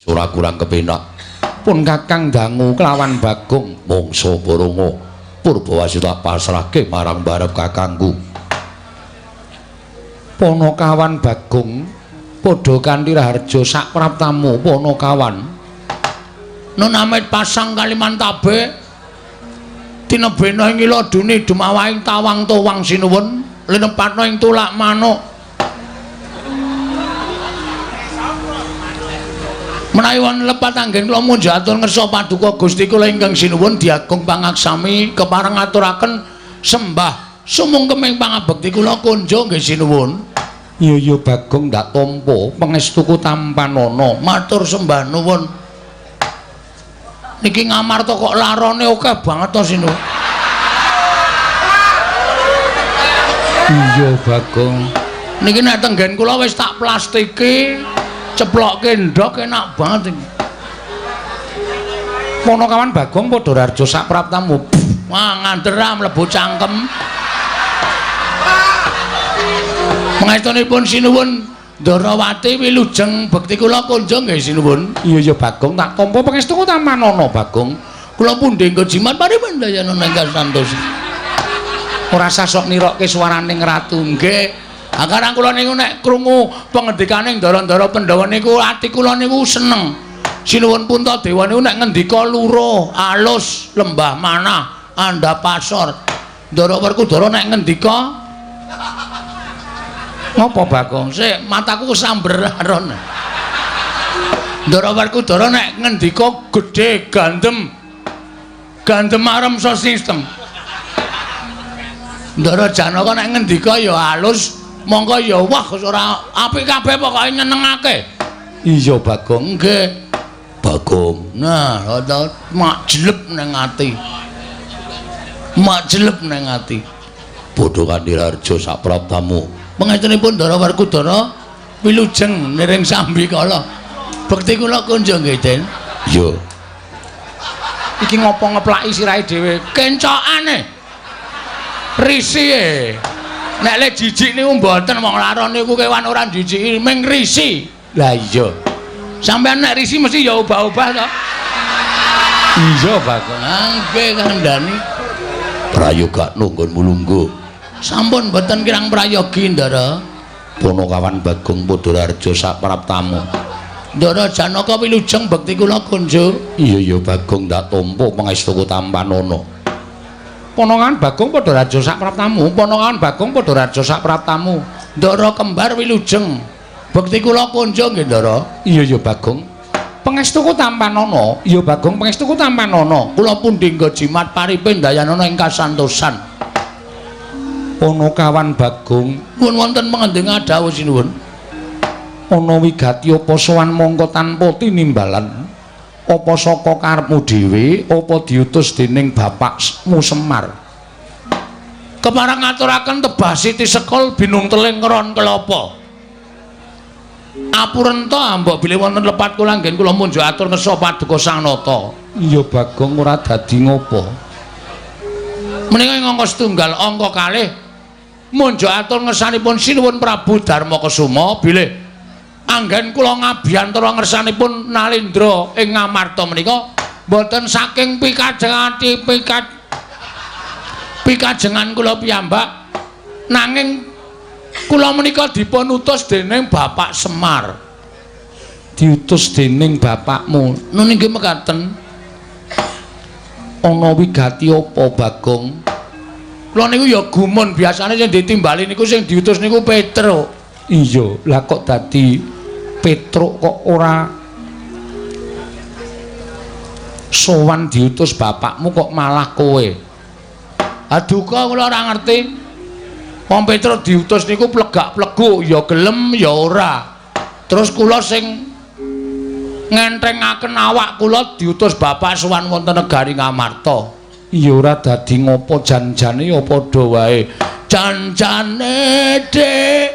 Ora kurang kepenak. Pun Kakang dangu kelawan Bagong mangsa Baronga Purbawasi tak pasrahke marang barep kakangku. Panakawan Bagong padha kanthi raharja sak praptamu Panakawan. Nun amit pasang Kalimantabe tinebena ing ila duni dumawahing tawang towang sinuwun linepatna ing tulak manuk. Menawi wonten lepat anggen kula munjuk atur ngersa paduka Gusti kula ingkang sinuwun diagung pangaksami kepareng ngaturaken sembah sumungkeming pangabekti kula kunjung nggih sinuwun. Iya iya Bagong ndak tampa pangestuku tampanana matur sembah nuwun. Niki Ngamarta kok larane akeh banget to sinuwun. Iya Bagong. Niki nek tenggen kula wis tak plastiki ceplokke ndhok enak banget iki. Panakawan Bagong padha raharja sak praptamu. Wah ngander mlebu cangkem. Pangestunipun sinuwun Ndarawati wilujeng bekti kula kunjung nggih sinuwun. Iya iya Bagong tak tampa pangestuku tamanana Bagong. Kula pundhi nggo jimat paripendayana ingkang santos. Ora sasok nirokke swaraning ratu nggih. Akarang kula niku nek krungu pangendikane ndara-ndara Pandhawa niku ati kula niku seneng. Sinuwun Puntadewa niku nek ngendika luruh, alus, lembah manah, andhap pasor. Ndara Werkudara nek ngendika ngopo Bagong? Sik mataku kesamber aron. Ndara Werkudara nek ngendika gedhe gandem. Gandem arem sistem. Ndara Janaka nek ngendika ya alus, mongko ya wah ora apik kabeh pokoke nyenengake. Iya Bagong, nggih. Bagong. Nah, rada mak jelep nang ati. Mak jelep nang ati. Padha kanthi raharja sak praptamu. Pangestunipun Ndara Werkudara wilujeng niring sambikala. Bekti kula kunjung nggih, Den. Iya. Iki ngopo ngeplaki sirahe dhewe? Kencokane. Risi e. Nek le jijik niku mboten wong laron niku kewan ora jijiki ming risi. Lah iya. Sampeyan nek risi mesti ya obah-obah to. Iya, Bagong. Nggih kandhani. Prayogakno nggonmu lungguh. Sampun mboten kirang prayogi, Ndara. Panakawan Bagong padha raharja sak praptamu. Ndara Janaka wilujeng bekti kula kunjuk. Iya iya Bagong ndak tampa pangestuku tampanana. Panakawan Bagong padha raharja sak praptamu. Panakawan Bagong padha raharja sak praptamu. Ndara kembar wilujeng bekti kula kunjuk nggih, Ndara. Iya iya Bagong. Pangestuku tampanana. Iya Bagong pangestuku tampanana. Kula pundi nggo jimat paripe ndayanana ing kasantosan. Panakawan Bagong nuwun wonten pangendingan dawuh sinuwun. Ana wigati apa sowan mongko tanpa tinimbalan? Apa saka karepmu dhewe apa diutus dening bapakmu Semar? Kepareng ngaturaken tebah siti sekul binunteling ron kelapa. Apurenta mbok bilih wonten lepat kula anggen kula munjuk atur ngersa paduka Sang Nata. Iya Bagong ora dadi ngopo. Menika ing angka setunggal angka kalih munjuk atur ngersanipun sinuwun Prabu Darma Kesuma bilih anggen kula ngabiyantara ngersanipun Nalendra ing Ngamarta menika mboten saking pikajengati pikajengan kula piyambak nanging kula menika dipun utus dening Bapak Semar. Diutus dening bapakmu. Nun inggih mekaten. Ana wigati apa Bagong? Kula niku ya gumun biasane sing ditimbali niku sing diutus niku Petruk. Iya, lah kok dadi Petruk kok ora sowan diutus bapakmu kok malah kowe? Aduka kula ora ngerti. Wong Petruk diutus niku plegak-pleguk ya gelem ya ora. Terus kula sing ngenthengaken awak kula diutus bapak sowan wonten negari Ngamarta. Iya ora dadi ngopo jan-jane ya padha wae. Jan-jane Dik.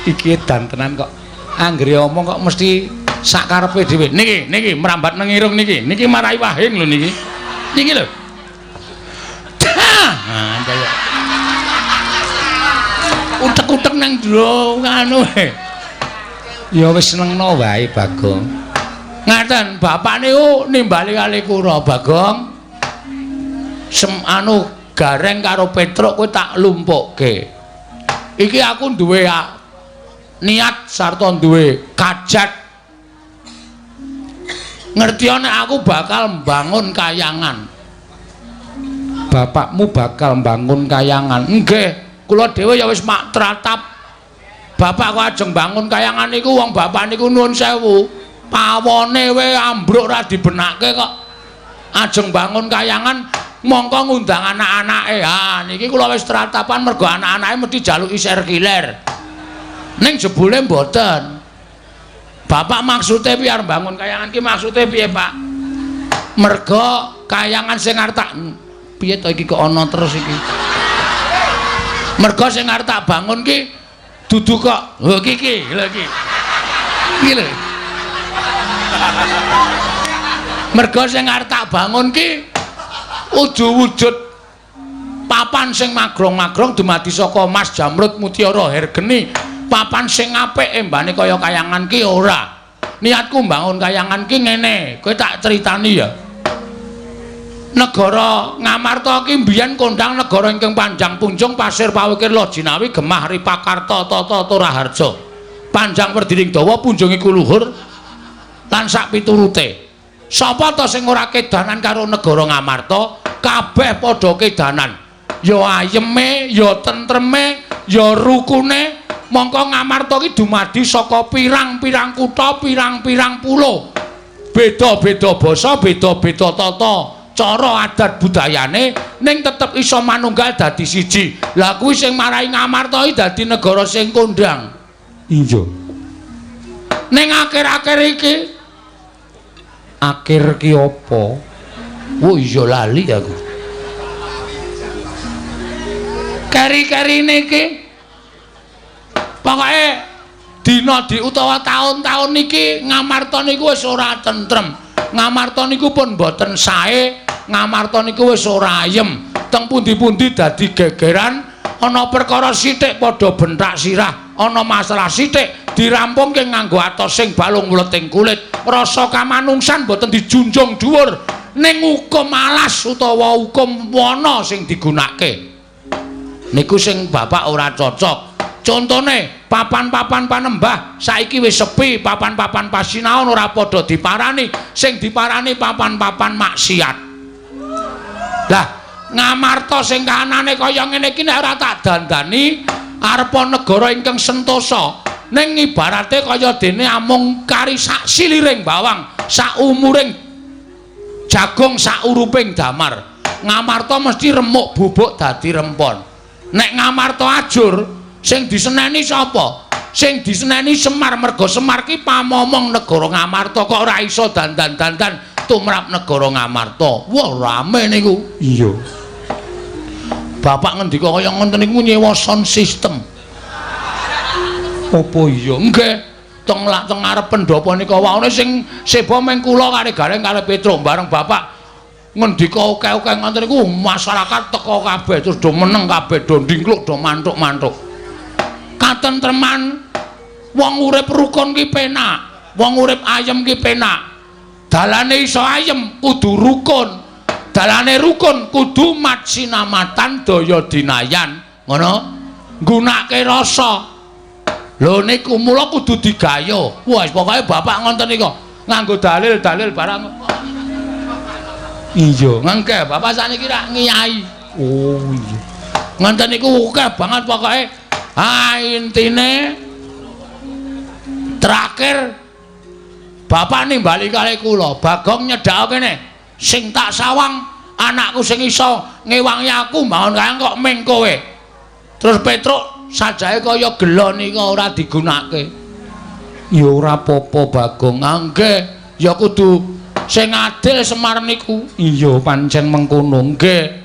Iki edan tenan kok. Anggere omong kok mesti sak karepe dhewe. Niki, niki mrambat nang irung niki. Niki marai wahing lho niki. Niki lho. Nah, utek-utek nang jero nganu. Ya wis senengno wae, Bagong. Ngaten, bapak niku nimbali kali kula, Bagong. Sem anu Gareng karo Petruk kowe tak lumpukke. Iki aku duwe niat sarta duwe kajat. Ngerti nek aku bakal mbangun kayangan. Bapakmu bakal mbangun kayangan. Nggih, kula dhewe ya wis mak tratap. Bapak kok ajeng bangun kayangan niku wong bapak niku nuwun sewu. Pawone we ambruk ora dibenake kok. Ajeng bangun kayangan mongko ngundang anak-anake. Ha niki kula wis tratapan mergo anak-anake mesti jaluki serkiler. Ning jebule mboten. Bapak maksude piye arep bangun kayangan ki maksude piye, Pak? Mergo kayangan sing arep tak piye to iki kok ana terus iki. Mergo sing arep tak bangun ki dudu kok. Lho iki iki, lho iki. Iki lho. Mergo sing arep tak bangun ki udu wujud papan sing magrong-magrong dumadi saka Mas Jamrud Mutiara Hergeni. Papan sing apik embane kaya kayangan ki ora. Niatku mbangun kayangan ki ngene, kowe tak critani ya. Negara Ngamarta ki mbiyen kondang negara ingkang panjang punjung pasir pawukir Lojinawi gemah Ripakarta tata Toraharja. Panjang werdining dawa punjung iku luhur lan sak piturute. Sapa ta sing ora kedanan karo negara Ngamarta? Kabeh padha kedanan. Ya ayeme, ya tentreme, ya rukune. Mongko Ngamarta ki dumadi saka pirang-pirang kutha, pirang-pirang pulo. Beda-beda basa, beda-beda tata cara adat budayane, ning tetep iso manunggal dadi siji. Lah kuwi sing marai Ngamarta iki dadi negara sing kondang. Iya. Ning akhir-akhir iki akhir ki apa? Oh iya lali aku. Keri-kerine iki pokoke dina di utawa taun-taun niki Ngamarta niku wis ora tentrem. Ngamarta niku pun mboten sae, Ngamarta niku wis ora ayem. Teng pundi-pundi dadi gegeran, ana perkara sithik padha benthak sirah, ana masalah sithik dirampungke nganggo atos sing balung mleting kulit. Rasa kamanungsan mboten dijunjung dhuwur ning hukum alas utawa hukum wana sing digunakake. Niku sing bapak ora cocok. Contone papan-papan panembah saiki wis sepi, papan-papan pasinaon ora padha diparani, sing diparani papan-papan maksiat. Lah, Ngamarta sing kahanane kaya ngene iki nek ora tak dandani arepa negara ingkang sentosa. Ning ibarate kaya dene amung kari sak siliring bawang, sak umuring jagung, sak uruping damar. Ngamarta mesti remuk bubuk dadi rempon. Nek Ngamarta ajur, sing diseneni sapa? Sing diseneni Semar, merga Semar ki pamomong negara Ngamarta kok ora iso dandan-dandan tumrap negara Ngamarta. Wah, rame niku. Iya. Bapak ngendika kaya ngoten niku nyewa sound system. Apa iya? Nggih. Teng lak teng ngarep pendhapa nika waone sing seba meng kula karo Gareng karo Petruk bareng bapak ngendika akeh-akeh ngoten niku masyarakat teka kabeh terus do meneng kabeh, do ndingkluk, do manthuk-manthuk. Katentreman wong urip rukun ki penak, wong urip ayem ki penak. Dalane iso ayem kudu rukun. Dalane rukun kudu matsinamatan daya dinayan, ngono. Nggunake rasa. Lho niku mula kudu digayo. Wah, pokoke bapak ngoten niku nganggo dalil-dalil barang. Iya, ngengke bapak sakniki rak ngiyai. Oh iya. Ngoten niku akeh banget pokoke. Ah intine terakhir bapak nimbali kali kula, Bagong nyedhak kene. Sing tak sawang anakku sing iso ngewangi aku mbangun kayang kok ming kowe. Terus Petruk sajae kaya gelo nika ora digunake. Ya ora apa-apa Bagong. Nggih, ya kudu sing adil Semar niku. Iya, pancen mengkono. Nggih.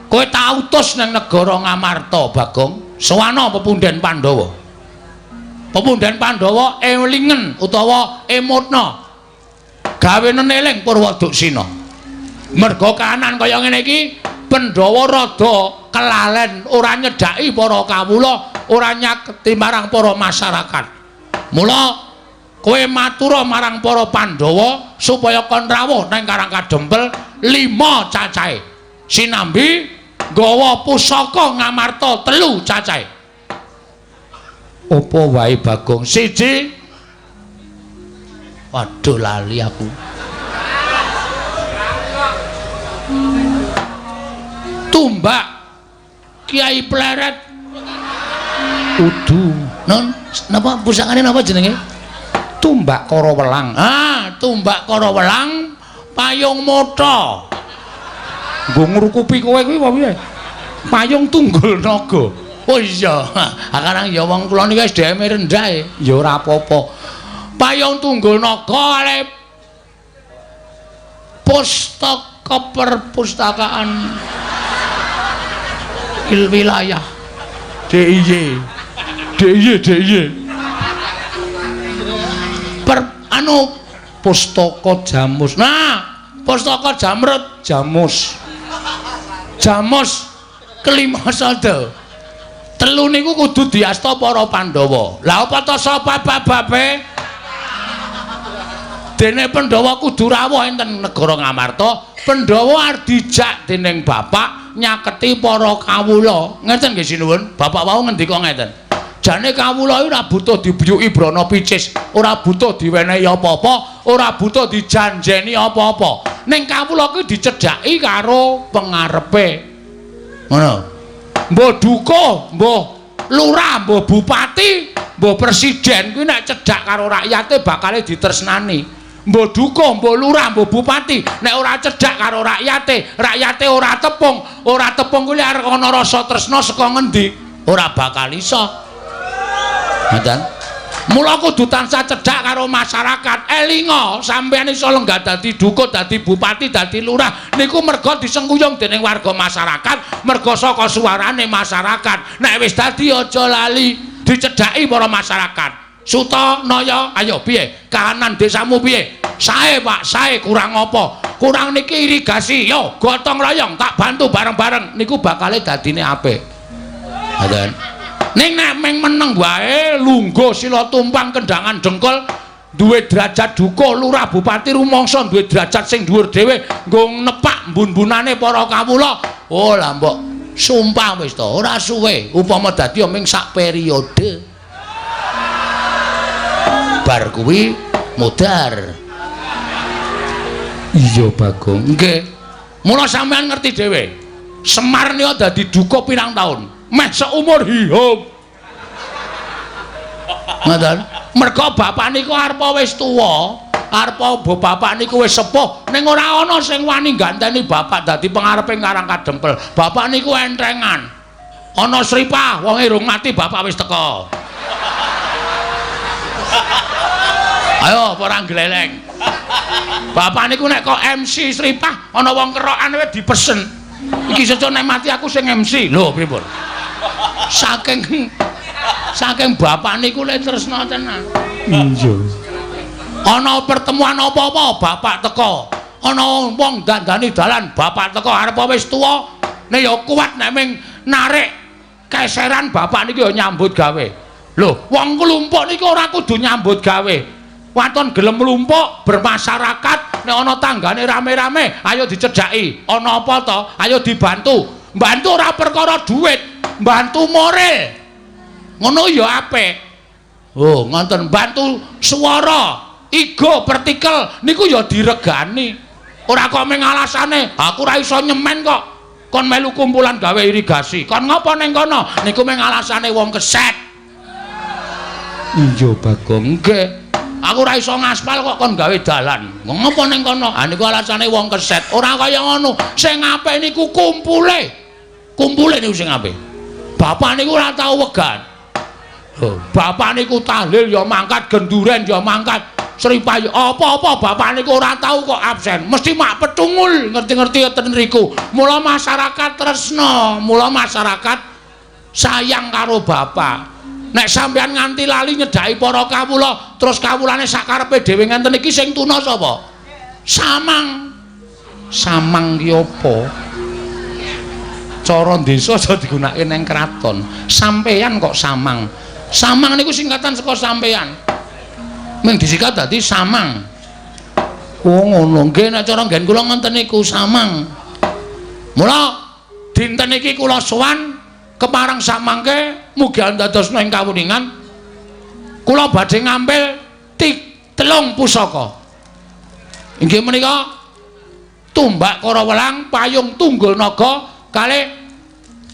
Kowe tak utus nang negara Ngamarta, Bagong. Sowana pepunden Pandhawa. Pepunden Pandhawa elingen utawa emotna. Gawe neneling Purwaduksina. Merga kahanan kaya ngene iki Pandhawa rada kelalen, ora nyedhaki para kawula, ora nyaketi marang para masyarakat. Mula Kowe matura marang para Pandhawa supaya kon rawuh nang Karang Kadempel 5 cacahe. Sinambi nggawa pusaka Ngamarta 3 cacahe. Apa wae Bagong? 1. Waduh lali aku. Tumbak Kiai Pleret. Udu. Non, napa pusakane napa jenenge? Tumbak Karawelang. Ah, tumbak Karawelang payung mota. Nggo ngrukupi kowe kuwi apa piye? Payung tunggul naga. Oh iya, ha karang ya wong kula niki SDM rendah e. Ya ora apa-apa. Payung tunggul naga ale pustaka perpustakaan wilayah DIY. DIY DIY. Per anu pustaka Jamus. Nah, pustaka Jamrut Jamus. Jamus kelima sada. Telu niku kudu diasta para Pandhawa. Lah apa ta sapa bababe? Dene Pandhawa kudu rawuh enten negara Ngamarta. Pandhawa arep dijak dening bapak nyaketi para kawula. Ngeten nggih sinuwun. Bapak wau ngendika ngeten. Jane kawula iki ora butuh dibiyuki brana picis, ora butuh diwenehi apa-apa, ora butuh dijanjeni apa-apa. Ning kawula kuwi dicedhaki karo pengarepe. Ngono. Mbah dukuh, mbah lurah, mbah bupati, mbah presiden kuwi nek cedhak karo rakyate bakale ditresnani. Mbah dukuh, mbah lurah, mbah bupati nek ora cedhak karo rakyate, rakyate ora tepung kuwi arep ana rasa tresna saka ngendi? Ora bakal iso. Ngoten. Mula kudu tansah cedhak karo masyarakat. Elinga sampeyan iso lenggah dadi dukuh, dadi bupati, dadi lurah niku merga disengkuyung dening warga masyarakat, merga saka suarane masyarakat. Nek wis dadi aja lali dicedhaki para masyarakat. Suta Naya, ayo piye? Kahanan desamu piye? Sae Pak, sae kurang apa? Kurang niki irigasi. Yo gotong royong tak bantu bareng-bareng niku bakale dadine apik. Ngoten. Ning nek meng meneng wae lungguh sila tumpang kendangan dengkul duwe derajat dukuh lurah bupati rumangsa duwe derajat sing dhuwur dhewe nggo nepak mbun-mbunane para kawula. Oh lah mbok sumpah wis to ora suwe upama dadi ming sak periode. Bar kuwi modar. Iya Bagong. Nggih. Mula sampean ngerti dhewe. Semar nika dadi dukuh pirang taun? Meh seumur hidup. Ngoten. Merga bapak niku arepa wis tuwa, arepa bapak niku wis sepuh, ning ora ana sing wani ganteni bapak dadi pengarepe Karang Kadempel. Bapak niku entrengan. Ana sripah, wonge rung mati bapak wis teka. Ayo ora gleleng. Bapak niku nek kok MC sripah ana wong kerokan wis dipesen. Iki sesuk nek mati aku sing MC. Lho pripun? Saking bapak niku le tresna tenan. Iya. Ana pertemuan apa-apa bapak teka. Ana wong dandani dalan bapak teka arep wis tuwa nek ya kuat nek ming narik keseran bapak niku ya nyambut gawe. Lho, wong klumpuk niku ora kudu nyambut gawe. Waton gelem mlumpuk bermasyarakat nek ana tanggane rame-rame ayo dicedhaki. Ana apa to? Ayo dibantu. Bantu ora perkara duit, bantu moral. Ngono ya apik. Oh, ngoten bantu swara, igo partikel niku ya diregani. Ora kok mung alasane, aku ora iso nyemen kok. Kon melu kumpulan gawe irigasi. Kon ngopo ning kono? Niku mung alasane wong keset. Iya, Bagong. Nggih. Aku ora iso ngaspal kok kon gawe dalan. Ngopo ning kono? Ha niku alasane wong keset. Ora kaya ngono. Sing apik niku kumpule. Kumpule niku sing apik. Bapak niku ora tau wegan. Oh, bapak niku tahlil ya mangkat, genduren ya mangkat, sripah ya apa-apa bapak niku ora tau kok absen. Mesti mak petungul ngerti-ngerti ten riku. Mula masyarakat tresna, mula masyarakat sayang karo bapak. Nek sampean nganti lali nyedhaki para kawula, terus kawulane sakarepe dhewe ngenten iki sing tuna sapa? Samang. Samang ki apa? Cara desa aja digunakake ning kraton. Sampeyan kok samang. Samang niku singkatan saka sampeyan. Ming disikat dadi samang. Oh ngono. Nggih nek cara nggen kula ngoten niku samang. Mula dinten iki kula sowan kepareng samangke mugi andadosna ing kawuningan kula badhe ngampil telung pusaka. Inggih menika tumbak Karawelang, payung tunggul naga kalih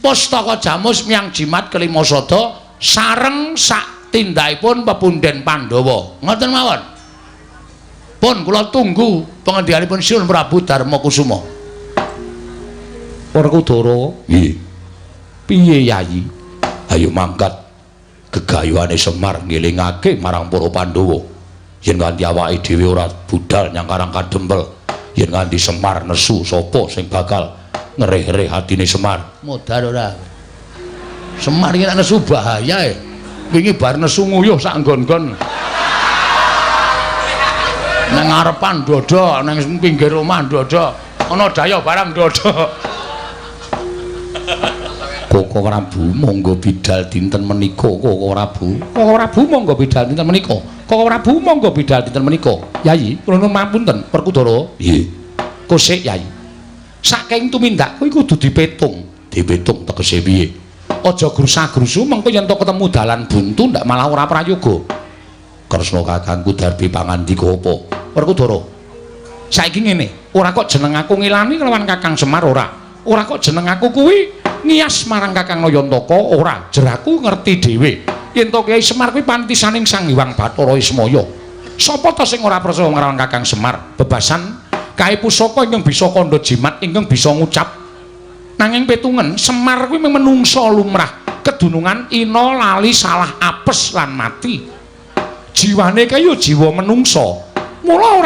pustaka jamus miang jimat kelima sada sareng sak tindakipun pepunden Pandhawa. Ngoten mawon. Pun kula tunggu pengendikanipun Sinuwun Prabu Darma Kusuma. Werkudara, nggih. Piye Yayi? Ayo mangkat gegayuhane Semar ngelingake marang para Pandhawa. Yen nganti awake dhewe ora budal nyang Karang Kadempel, yen nganti Semar nesu sapa sing bakal ngereh-reh atine Semar? Modar ora. Semar iki nek nesu bahaya e. Wingi bar nesu nguyuh sak nggon-nggon. Nang ngarepan dodok, nang pinggir omah dodok, ana daya barang dodok. Koko Prabu monggo bidal dinten menika, Koko Prabu. Koko Prabu monggo bidal dinten menika. Koko Prabu monggo bidal dinten menika. Yayi, kula nuwun mapunten, Werkudara. Nggih. Kosik Yayi. Saking tumindak kuwi kudu dipetung. Dipetung tegese piye? Aja grusa-grusu mengko yen to ketemu dalan buntu ndak malah ora prayoga. Kresna kakangku Darbi pangandika apa? Werkudara. Saiki ngene, ora kok jeneng aku ngilani kelawan Kakang Semar ora. Ora kok jeneng aku kuwi ngiyas marang Kakang Nayantaka ora. Jeraku ngerti dhewe. Yen to Kyai Semar kuwi panitisaning Sang Hyang Bathara Ismaya. Sapa to sing ora percaya marang Kakang Semar? Bebasan kae pusaka ingkang bisa kandha jimat ingkang bisa ngucap. Nanging petungen Semar kuwi menungsa lumrah, kedunungan ina lali salah apes lan mati. Jiwane kae ya jiwa menungsa. Mula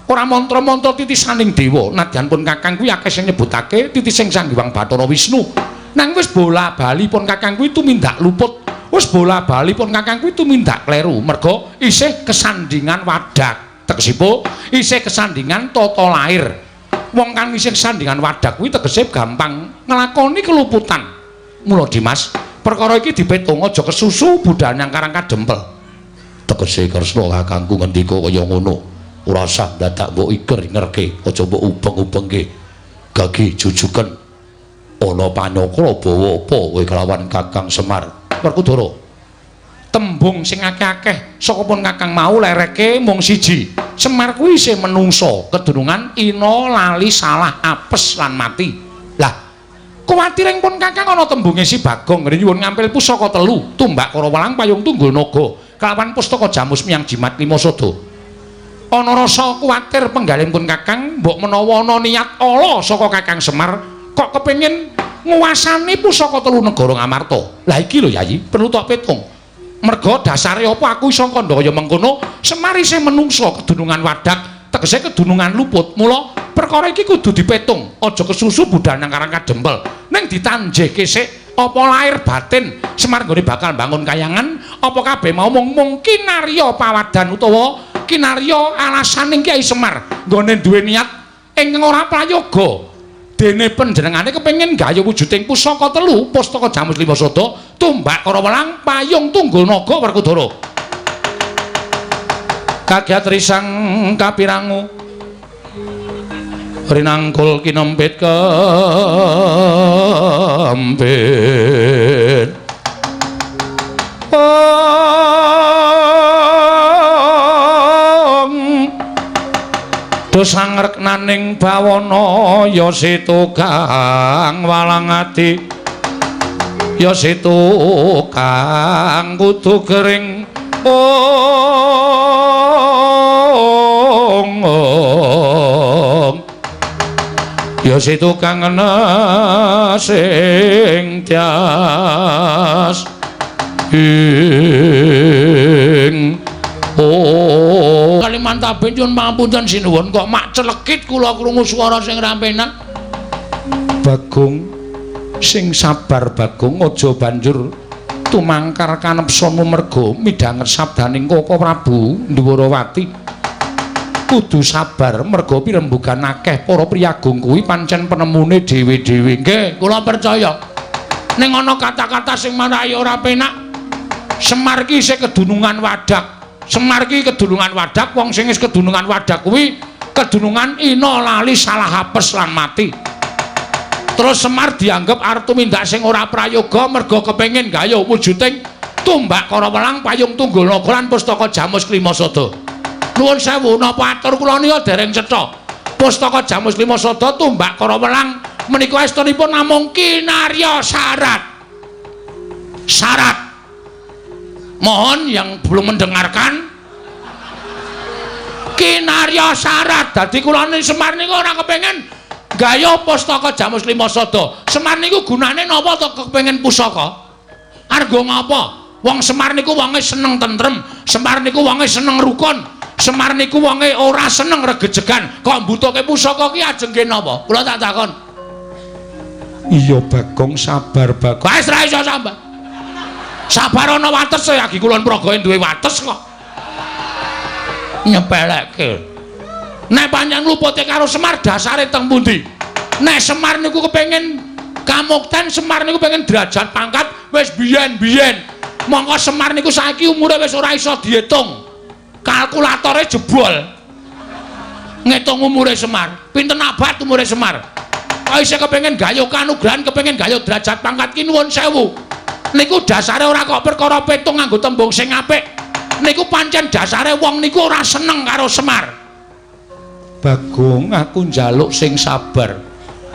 ora mantra-mantra titisaning dewa. Nadyan pun Kakang kuwi akeh sing nyebutake titising Sang Hyang Bathara Wisnu. Nang wis bola-bali pun Kakang kuwi tumindak luput. Wis bola-bali pun Kakang kuwi tumindak kleru merga isih kesandingan wadak. Tegesipun isih kesandingan tata lair. Wong kang isih kesandingan wadak kuwi tegese gampang nglakoni keluputan. Mula Dimas, perkara iki dipetung aja kesusu budal nyang Karang Kadempel. Tegese Kresna kakangku ngendika kaya ngono. Ora usah dadak mbok iger-ingerke, aja mbok ubeng-ubengke. Gagi jujuken ana panyakra bawa apa kowe kelawan Kakang Semar. Werkudara. Tembung sing akeh-akeh saka pun Kakang mau lereke mung siji. Semar kuwi isih menungsa, kedunungan ina lali salah apes lan mati. Lah, kuwatiring pun Kakang ana tembunge si Bagong ngene nyuwun ngampil pusaka telu, tumbak Karawelang payung tunggul naga kelawan pustaka jamus miang jimat lima sada. Ana rasa kuwatir penggalih pun Kakang mbok menawa ana niat ala saka Kakang Semar kok kepengin nguwasani pusaka telu negara Ngamarta. Lah iki lho Yayi, perlu tok petung. Merga dasare apa aku iso kandha kaya mengkono, Semar isih menungsa kedunungan wadak, tegese kedunungan luput. Mula perkara iki kudu dipetung, aja kesusu budal nang Karang Kadempel. Ning ditanjihke sik apa lahir batin Semar nggone bakal bangun kayangan, apa kabeh mau mung kinarya pawadan utawa kinarya alasaning Kyai Semar nggone duwe niat ingkang ora prayoga. Dene panjenengane kepengin gayuh wujuding pusaka telu, pustaka jamus lima sada, tumbak Karawelang, payung tunggul naga Werkudara. Kagiat risang kapirangu rinangkul kinempit kempit. Dosa ngreknaning bawana ya situkang walang ati, ya situkang kudu gering. Ong ong ya situkang sing tias ing. Oh, Kalimantaben nyuwun pangapunten sinuwun kok mak celekit kula krungu swara sing ra penak. Bagong sing sabar Bagong, aja banjur tumangkar kanepsomu merga midhanget sabdaning Koko Prabu Ndwarawati. Kudu sabar merga pirembugan akeh para priyagung kuwi pancen penemune dhewe-dhewe. Nggih, kula percaya. Ning ana kata-kata sing marai ora penak. Semar ki isih kedunungan wadak. Semar ki kedunungan wadak, wong sing wis kedunungan wadak kuwi kedunungan ina lali salah apes lan mati. Terus Semar dianggep arep tumindak sing ora prayoga merga kepengin gayuh wujuding tumbak Karawelang payung tunggul naga lan pustaka Jamus Klimasada. Nuwun sewu, napa atur kula nika dereng cetha. Pustaka Jamus Klimasada tumbak Karawelang menika estunipun namung kinarya syarat. Syarat. Mohon yang belum mendengarkan, kinarya syarat. Dadi kula Semar niku ora kepengin gayuh pustaka Jamus Klimasada. Semar niku gunane napa to kepengin pusaka? Argo ngapa? Wong Semar niku wonge seneng tentrem, Semar niku wonge seneng rukun, Semar niku wonge ora seneng regejegan. Kok mbutuhke pusaka ki ajeng nggih napa? Kula tak takon. Iya Bagong, sabar Bagong. Wis ra iso sabar. Sabar ana wates ya, agi kulon praga duwe wates kok. Nyepelekke. Nek pancen lupute karo Semar dasare teng pundi? Nek Semar niku kepengin kamukten, Semar niku pengen derajat pangkat wis biyen-biyen. Mongko Semar niku saiki umure wis ora iso diitung. Kalkulatore jebol. Ngitung umure Semar. Pinten abad umure Semar? Kok isih kepengin gayuh kanugrahan, kepengin gayuh derajat pangkat ki nuwun sewu. Niku dasare ora kok perkara petung nganggo tembung sing apik. Niku pancen dasare wong niku ora seneng karo Semar. Bagong, aku njaluk sing sabar.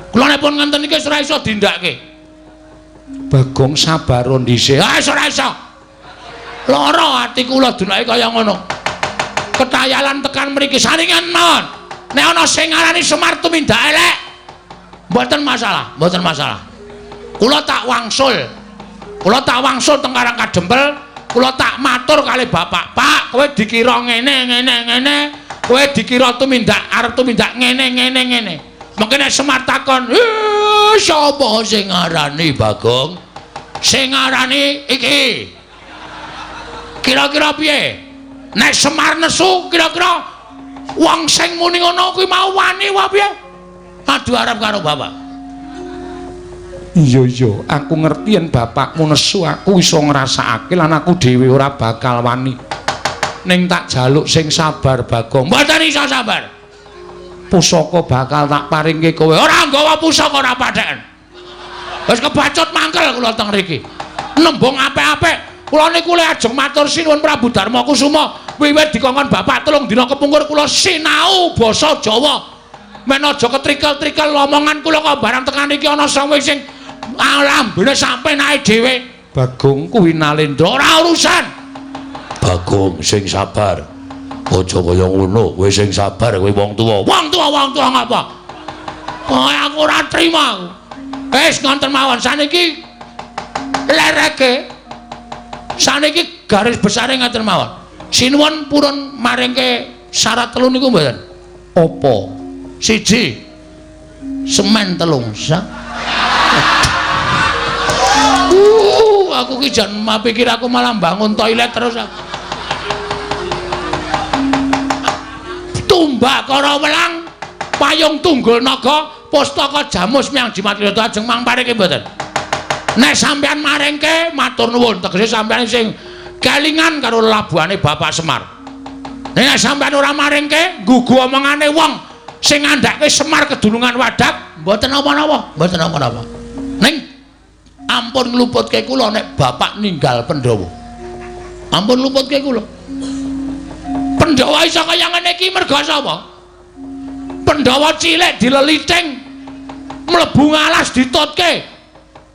Kula nek pun ngenten iki wis ora iso dindake. Bagong sabar dhisik. Ah wis ora iso. Lara ati kula dunake kaya ngono. Ketayalan tekan mriki saringan mawon. Nek ana sing ngarani Semar tumindak elek, mboten masalah, mboten masalah. Kula tak wangsul. Kula tak wangsul teng Karang Kadempel, kula tak matur kali bapak, "Pak, kowe dikira ngene ngene ngene, kowe dikira tumindak arep tumindak ngene ngene ngene." Mengke nek Semar takon, "Eh, sapa sing ngarani Bagong?" Sing ngarani iki. Kira-kira piye? Nek Semar nesu, kira-kira wong sing muni ngono kuwi mau wani wae piye? Adu arep karo bapak. Iya iya, aku ngerti yen bapakmu nesu, aku iso ngrasakake lan aku dhewe ora bakal wani. Ning tak jaluk sing sabar Bagong. Mboten iso sabar. Pusaka bakal tak paringke kowe. Ora nggawa pusaka ora patheken. Wis kebacut mangkel kula teng mriki. Nembung apik-apik. Kula niku le ajeng matur sinuwun Prabu Darma Kusuma. Wiwit dikongkon bapak 3 dina kepungkur kula sinau basa Jawa. Men aja ketrikel-trikel omongan kula kok barang tekan iki ana sing lambene sampe naik dhewe. Bagong kuwi Nalendra ora urusan. Bagong sing sabar. Aja kaya ngono, kowe sing sabar kowe wong tuwa. Wong tuwa wong tuwa ngapa? Oh, aku ora trima aku. Wis ngonten mawon saniki lereke. Saniki garis besare ngaten mawon. Sinuwun purun maringke syarat telu niku mboten? Apa? Siji. Semen 3 sak. Aku ki jan pikir aku malah bangun toilet terus. Tumbak Karawelang, payung tunggul naga, pustaka Jamus Miang Jimat Liyata ajeng mang paringke mboten? Nek sampean maringke matur nuwun, tegese sampean sing kelingan karo labuhane Bapak Semar. Nek sampean ora maringke, nggugu omongane wong sing ngandhake Semar kedunungan wadak, mboten napa-napa, mboten napa-napa. Ning ampun ngluputke kula nek bapak ninggal Pandhawa. Ampun ngluputke kula. Pandhawa iso kaya ngene iki merga sapa? Pandhawa cilik dileliting, mlebu ngalas ditutke,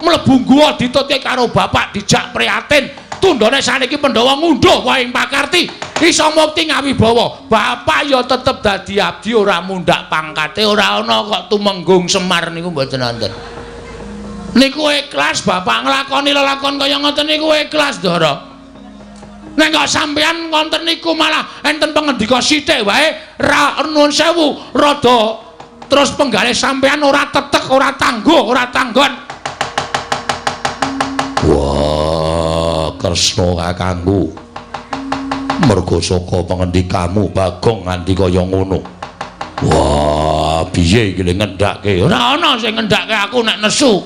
mlebu guwa ditutke karo bapak dijak prihatin. Tundhone saniki Pandhawa ngunduh wae pakarti, iso mukti ngawibawa. Bapak ya tetep dadi abdi ora mundhak pangkate, ora ana kok tumenggung Semar niku mboten wonten. Niku ikhlas bapak nglakoni lelakon kaya ngoten niku ikhlas, Ndara. Nek kok sampean ngonten niku malah enten pengendika sithik wae ra nuwun sewu rada terus penggalih sampean ora tetek, ora tangguh, ora tanggon. Wah, Kresna kakangku. Mergo saka pengendikamu Bagong nganti kaya ngono. Wah, piye iki le ngendhake? Ora ana sing ngendhake aku nek nesu.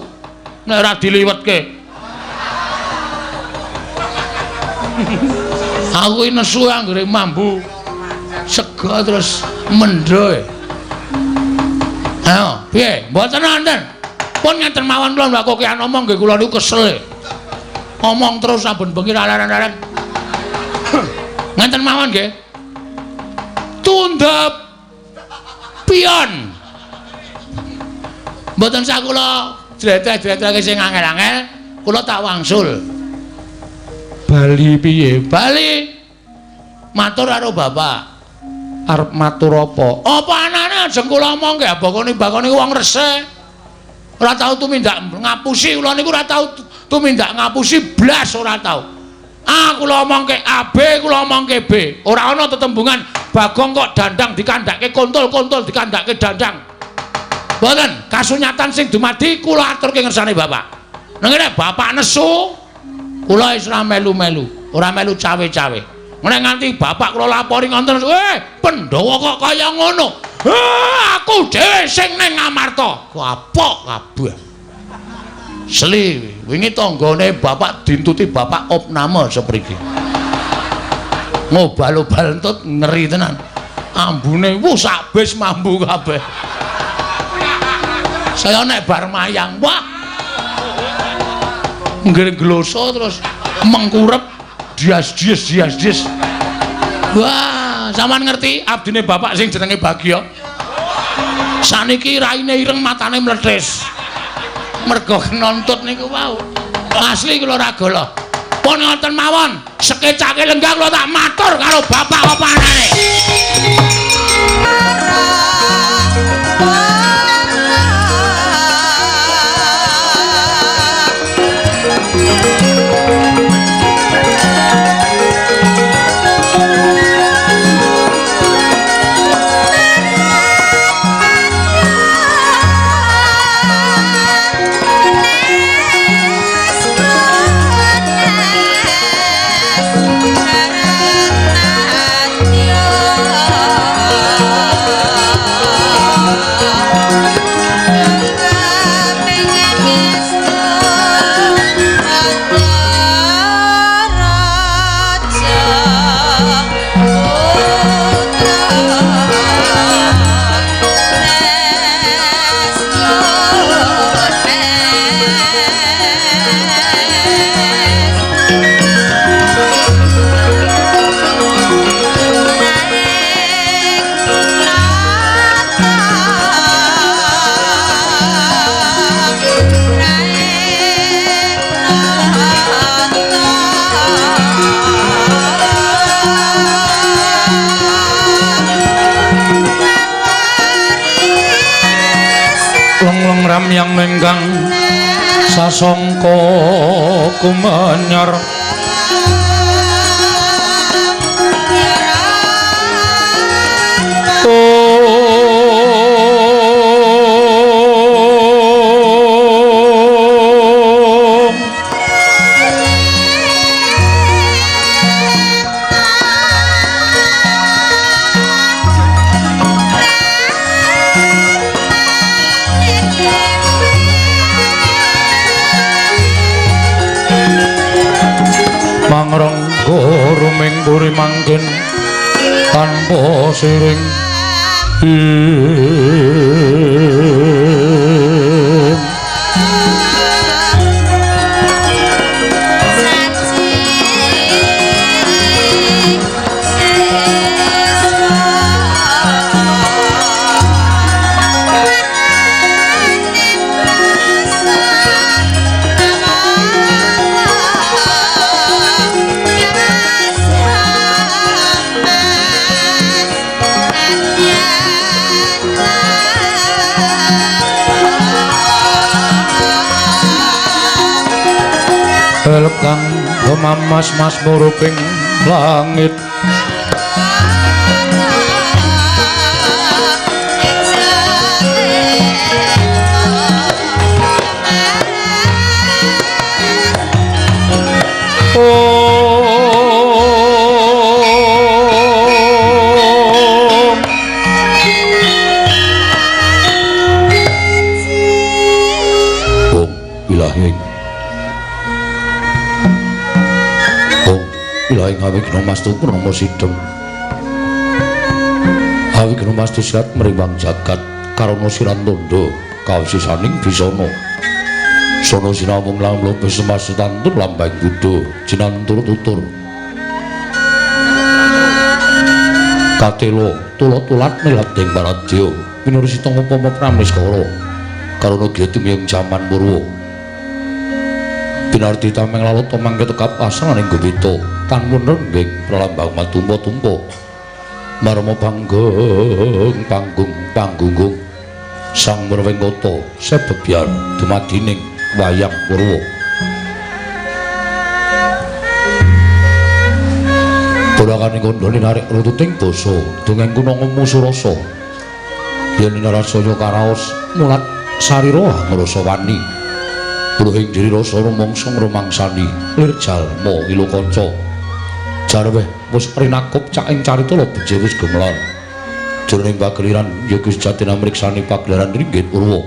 Nek ora diliwetke. Aku iki nesu anggere mambu sega terus mendho. Ayo, piye? Mboten wonten. Pun ngeten mawon kula mbak kokean omong nggih kula niku kesel. Omong terus saben bengi laren-laren. Ngeten mawon nggih. Tunda pion. Mboten sak kula jletreh-jletrehke sing angel-angel, kula tak wangsul. Bali piye? Bali. Matur karo bapak. Arep matur apa? Apa anane ajeng kula omongke bakone wong resik. Ora tau tumindak ngapusi kula niku ora tau tumindak ngapusi blas ora tau. Ah kula omongke A B kula omongke B. Ora ana tetembungan Bagong kok dandang dikandhake kontol, kontol dikandhake dandang. Mboten, kasunyatan sing dumadi kula aturke ngersane bapak. Nang ngene bapak nesu, kula wis ora melu-melu, ora melu cawe-cawe. Nek nganti bapak kula lapori ngoten, Pandhawa kok kaya ngono. Aku dhewe sing ning Ngamarta. Kapok kabeh. Seli, wingi tanggane bapak dintuti bapak opname sepriki. Ngobal-obal entut ngeri tenan. Ambune wuh sak bis mambu kabeh. Saya nek bar mayang, wah. Nggih gloso terus mengkurep dias-dias dias-dias. Wah, sampean ngerti abdine bapak sing jenenge Bagya. Saniki raine ireng matane mlethis. Mergo kenontut niku wau. Asli kula ora golo. Pun ngoten mawon, sekecake lenggah kula tak matur karo bapak apa anane. Ramyang ingkang sasongko kumenyar Ruming puri mangken tanpa siring. Kang mamas mas muruping langit Om ilahi Om ilahi Awigna mastu purnama sidhem. Awigna mastu sirat mrimbang jagat karana siran tandha kawsisaning bisana. Sono sinawung lan lopes mastu tantur lambang buddha jinantur tutur. Katelo tulat-tulat milading paradya pinursita ngupama pramiskara karana gya tumiyeng jaman purwa. Pinardi tameng lalata mangke tekap asraning gowita tanmun rengging pralambang matumpa-tumpa marma panggung panggung panggunggung sang Murwengkata sebebyar dumadining wayang purwa. Polakane kandhane narik rututing basa dongeng kuna ngemu surasa yen narasaya karaos mulat sarira ngrasa wani Bruhing diri rasa rumangsa ngrumangsani lir jalma ngilu kanca jarweh wis rinakup caking carita beje wis gumelar jroning pageliran ya Gusti Jatina mriksani pagelaran ringgit purwa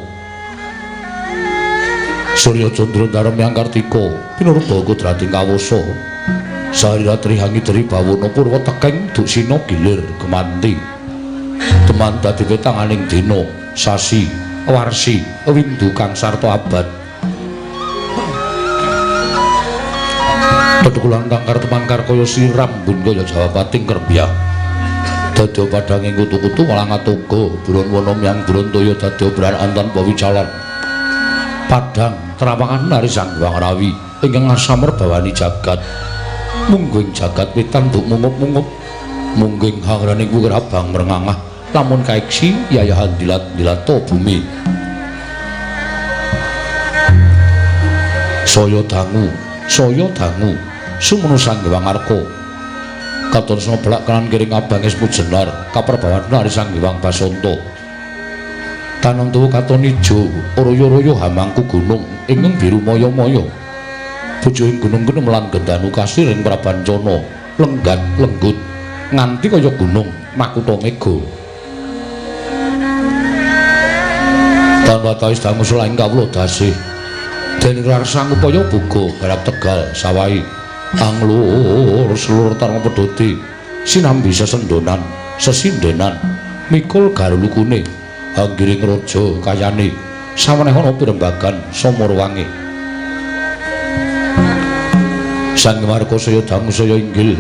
Surya Candra Darma Kartika pinurba kudrating kawasa sarira trihangi dri bawana purwa tekeng duksina gilir gemanti teman dadi wetanganing dina sasi warsi windu kang sarta abad. Tetukulan kangkar temangkar kaya sirambun kaya jawapating krembyah. Dadya padhanging kutu-kutu malah ngatoga buron wana myang buron toya dadya bran tanpa wicalan. Padhang trawangan nari Sang Hyang Rawi ingkang asamer bawani jagat. Mungguing jagat wetan duk mungup-mungup. Mungguing hangraning wukir abang mrengangah lamun kaiksi yayahan dilat-dilata bumi. Saya dangu, saya dangu. Sumenu Sang Hyang Arka katon sena belak kanan kiring abange sepujenar kaperbawan nari Sang Hyang Basanta tanem tuwa katon ijo royo-royo hamangku gunung ingkang biru maya-maya bojoing gunung kenemelan gendanu kasiring prabancana lenggat lenggut nganti kaya gunung makutha mega tan watawis dangu sulaing kawula dasih den rarsang upaya buga garap Tegal sawahi anglur selur tarma pedhoti sinambi sesendonan sesindenan mikul garulukune anggiring raja kayane sawenehana pirembagan samurwange Sang Marka saya dangu saya inggil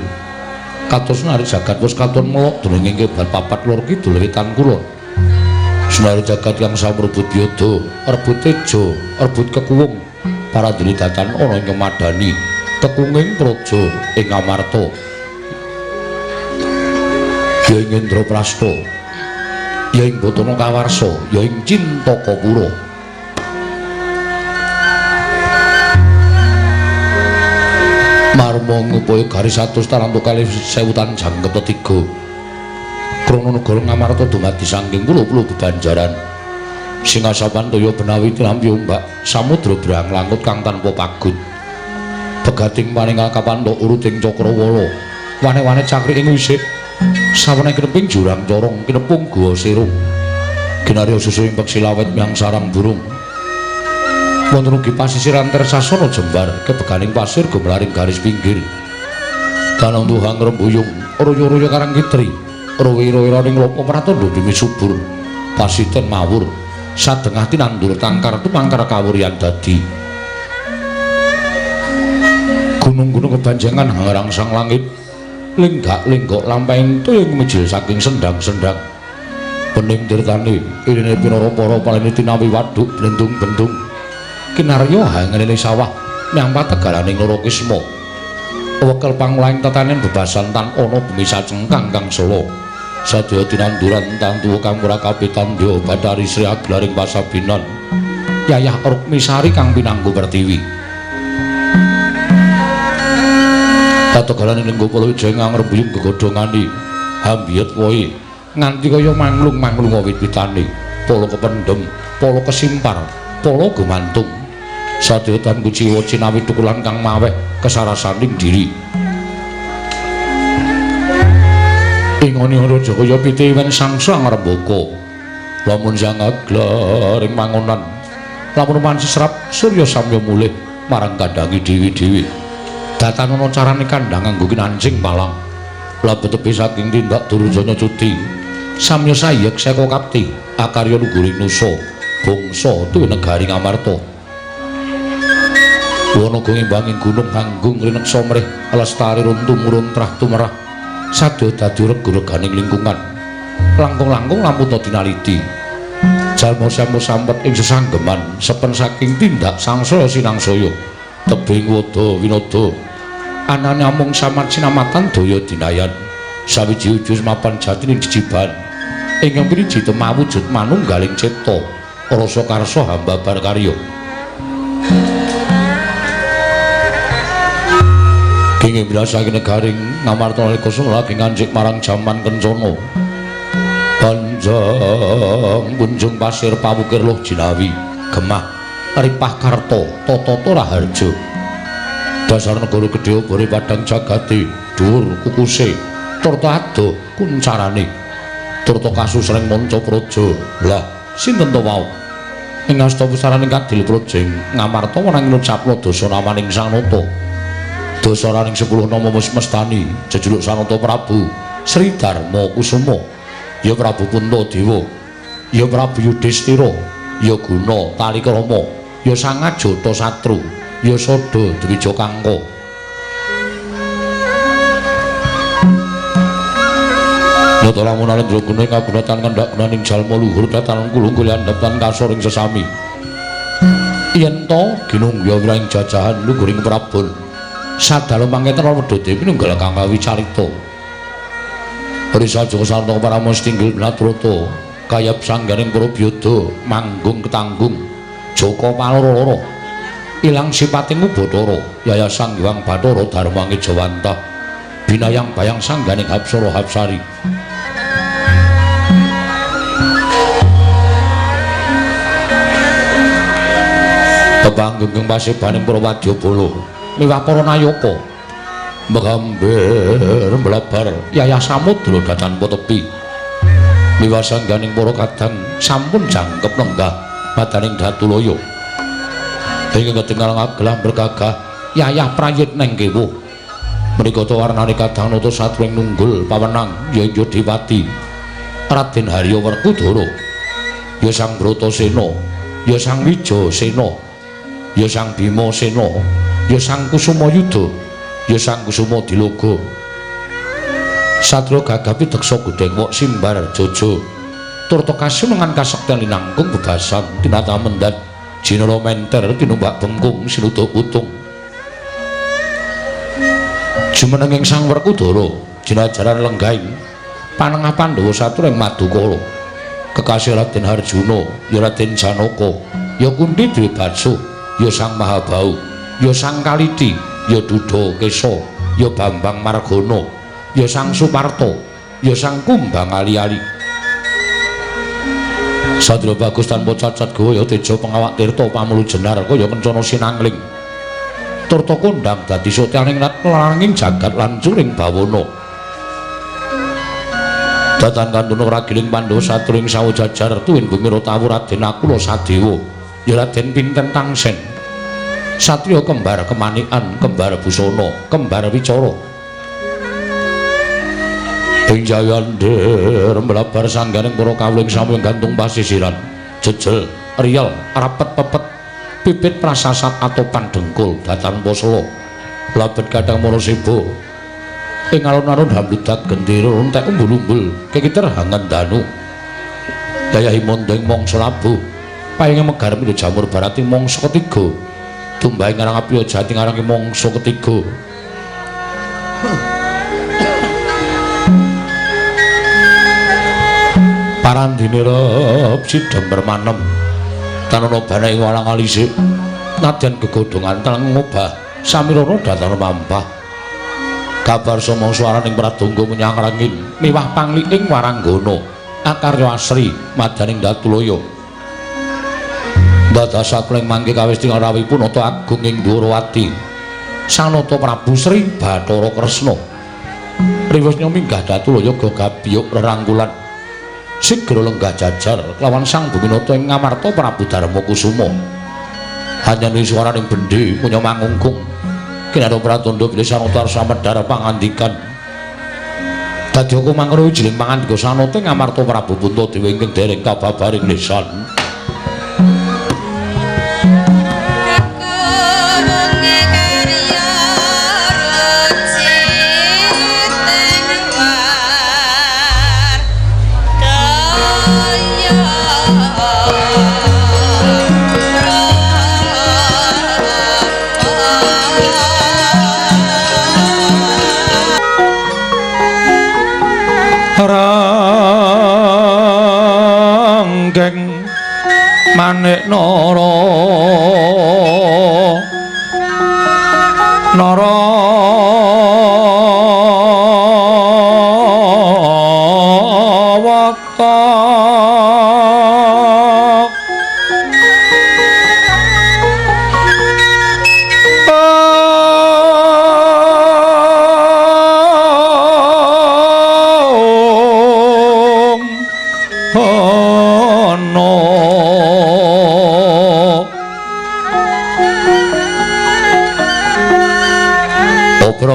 kados nari jagat wis katon melok dening ing kebal papat lor kidul wetan kulon senari jagat kang samrebut yada rebut teja rebut kekuwung para dene datan ana ing kemadani tekunging praja ing Amarta ya ing Indraprasta ya ing Bathara Kawarsa ya ing Cintakapura marma ngupaya garis 100 tarantu kalih sewutan jangkep tetiga krana negara Ngamarta dumadi saking pulo-pulo bebanjaran sing asapan toya benawi tinampi ombak samudra brang langut kang tanpa pagut pegating paningal kapanthuk uruting cakrawala wane-wane cakrik ing wisik saweneh kineping jurang corong kinepung guwa sirung kinarya susu ing peksi lawet myang sarang burung wonten ugi pasisiran tersasana jembar kebeganing pasir gumlaring garis pinggir danang tuhang rembuyung royo-royo karang kitri rowi-rowi-roning lopo pratandha bumi subur pasiten mawur sadengah tinandur tangkar tumangkar kawuryan dadi gunung-gunung kebanjangan hangrangsang langit lenggak-lenggok lampahing toya ngmejil saking sendang-sendang bening tirtane irine pinara para palene tinawi waduk blendung-bendung kinarya hangrene sawah nyang pategalaning Narakisma wekel pangulaing tatanen bebasan tan ana bumi sacengkang kang sala sadaya tinanduran tantu kang ora kapitandya Bathari Sri Aglaring pasabinan yayah Rukmisari kang pinanggu pertiwi pategalane lenggo Palawijaya ngrembuyung gegodhongane hambiyet wohe nganti kaya manglung-manglung wit-witane pala kependhem pala kesimpar pala gumantung sadaya tan kuciwa cinawi tukulan kang maweh kesarasaning diri ingone raja kaya piti wen sangsa ngrembaka lamun sang aglar ing mangonan lamun mansi serap surya samya mulih marang kandhange dewi-dewi. Datanana carane kandhang nganggo kinancing palang. Lebet tepi saking tindak Durjana Cudi. Samya sayek seka kapti akarya luguring nusa bangsa tuwi negari Ngamarta. Wana ngimbanging gunung hanggung rineksa mrih lestari runtu murun trah tumerah sadya dadi regu-reganing lingkungan. Langkung-langkung lamun dinaliti. Jalma samu sampet ing sesanggeman sepen saking tindak sangsaya sinangsaya tebing wada winada anane amung samat sinamatan daya dinayan sawiji ujus mapan jatining jejiban ingkang piniji temawujud manunggaling cipta rasa karsa hambabar karya. Kenging bilasake negaring Ngamarta nalika lagi ngancik marang jaman kencana. Panjang kunjung pasir pawukir loh jinawi gemah ripah karta tata raharja dasar negara gedhe obore padang jagate dhuwur kukuse turta adoh kuncarane turta kasusreng manca praja. Lah sinten to wau ing asta pusaraning kadil praja Ngamarta wenang ngucapna dasa namaning Sang Nata dasaraning 10 nama mestani jejuluk Sanata Prabu Sri Darma Kusuma ya Prabu Puntadewa ya Prabu Yudhistira ya Guna Talikrama ya Sang Ajata Satru ya Sada Dwija Kangka. Nata lamun alendra guna ing kagunatan kendhak gunaning jalma luhur datan kulung landhep lan kasor ing sesami yen to ginungya wiraing jajahan luguring prabon sadalo pangetan Wedha pinunggal kang kawicarita. Risa Joko Sarta Parama Stinggil Natrata kayap sangganing para byada manggung ketanggung Joko Paloro-loro ilang sipating Ubathara Yaya Sang Hyang Bathara Dharma Ngejawantah binayang bayang sangganing Hapsara Hapsari. Tepanggeng pasebaning para wadyabala miwah para nayaka megamber mlabar yayah samudra datan tepi miwah sangganing para kadang sampun jangkep lenggah madaning Datulaya ingkang ketingal ngagelah bergagah yayah prayitneng kewuh menika ta warnane kadang nata satring nunggul pawenang ya Dipati Raden Harya Werkudara ya Sang Bratasena ya Sang Wijasena ya Sang Bimasena ya Sang Kusumayuda ya Sang Kusuma Diloga satria gagah pideksa godheng wok simbar jojo turta kasumengan kasekten linangkung bebasan tinata mendat jinara menter tinumbak bengkung sinuda putung jumenenging Sang Werkudara jinajaran lenggaing panengah Pandhawa satur ing Madukara kekasih Raden Harjuna ya Raden Janaka ya Kunti Dwibakso ya Sang Mahabahu ya Sang Kaliti ya Duda Kesa ya Bambang Margana ya Sang Suparta ya Sang Kumbang Ali-ali. Satria bagus tanpa cacat gawa ya teja pengawak tirta pamulu jenar kaya kencana sinangling turta kondang dadi sotyaning langing jagat lan curing bawana datan kantuna ragiling Pandhawa satring sawu jajar tuwin bumi Rotawu Raden Nakula Sadewa ya Raden Pinten Tangsen satria kembar kemanikan kembar busana kembar wicara ing jayandir mlabar sangganing para kawula ing samya gantung pasisiran jejel riyel rapet pepet pipit prasasat atopan dengkul datan posela labet kadang maraseba ing alun-alun hambludak gendera entek umbul-umbul kekiter hangan danu dayahi mondeng mangsa labuh payange megar mindha jamur barati mangsa ketiga tumbahe ngarang api jati ngarangi mangsa ketiga. Parandene rep sidhem permanem tanana bana ing walang alisik nadyan gegodhongan teleng ngobah samirana datan mampah kabar somong swaraning pradonga menyang rangin miwah pangliking waranggana akarya asri madaning Datulaya dadasakuling mangke kawis tingal rawuhipun Nata Agung ing Dwarawati Sang Nata Prabu Sri Bathara Kresna riwesnya minggah Datulaya gagabiyuk rerangkulan sigra lenggah jajar lawan Sang Buminata ing Ngamarta Prabu Darma Kusuma hanyani swaraning bendhe munya mangungkung Kinarya pratandha bilih Sanata samedhar pangandikan. Dadi aku mangkono wijiling pangandika Sanata Ngamarta Prabu Puntadewa ingkang dereng kababaring lisan. Ranggeng manik nara nara wata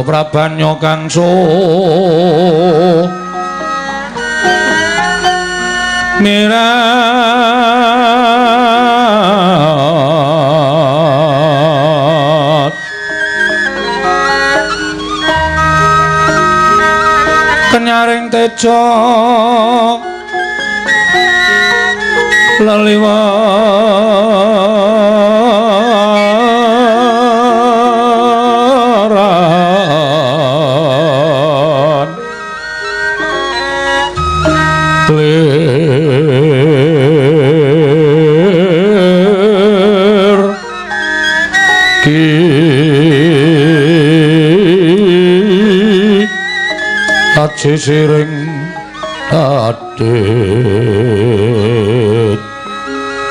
Prabanya kangso mirat kenyaring teja leliwat sisiring adit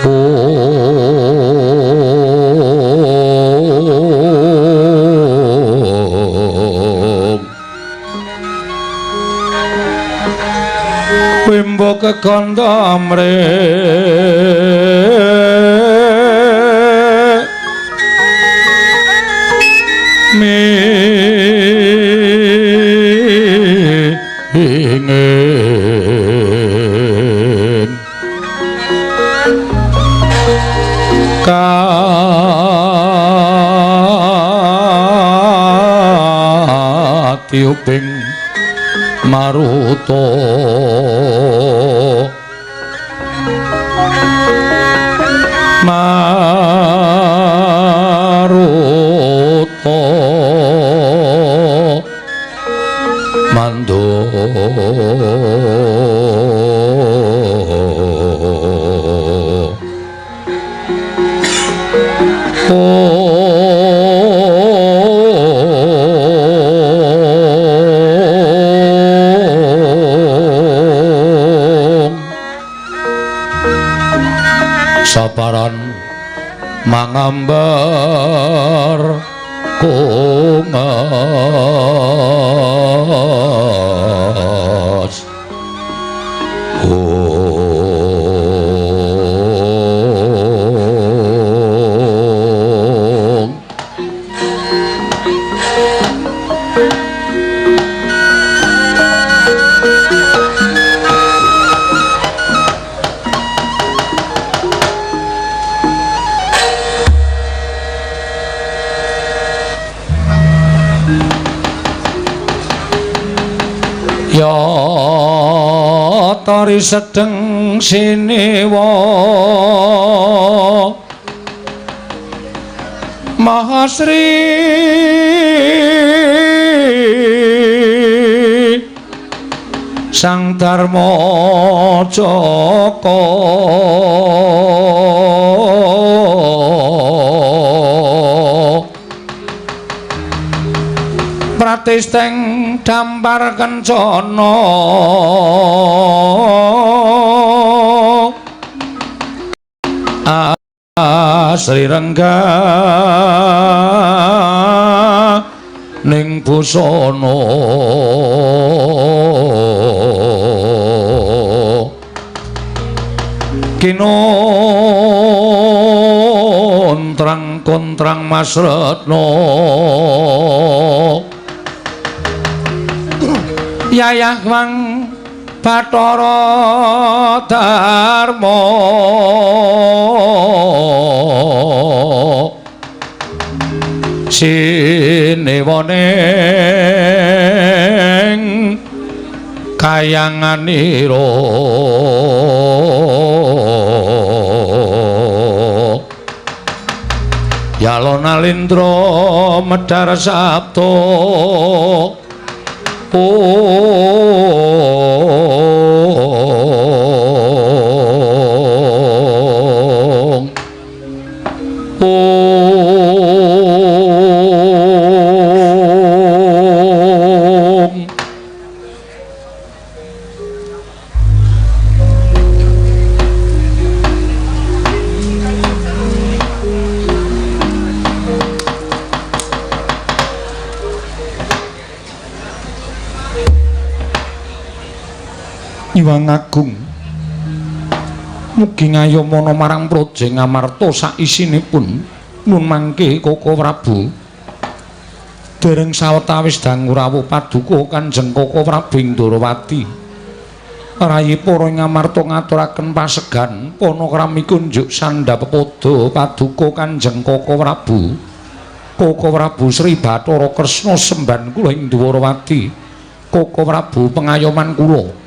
om wimbo kekanda amre ingin katiuping maruta maruta mando saparan mangambar kungas om. Ya tari sedeng sinewa Mahasri Sang Dharma Jaka Pratisteng dampar kencana Asri rengga ning busana kinontrang Paman Kontrang Mas Retno Yayah Wang Bathara Darma sinewane kayanganira Yalona Lindra medhar sabda ong ong. Iwang Agung mugi ngayomana marang Praja Ngamarta saisinipun nun mangke Koko Prabu dereng sawetawis dangu rawuh paduka Kanjeng Koko Prabu ing Ndorowati rayi para Ngamarta ngaturaken pasegan panakrami kunjuk sandhap pepada paduka Kanjeng Koko Prabu Koko Prabu Sri Bathara Kresna semban kula ing Ndorowati Koko Prabu pengayoman kula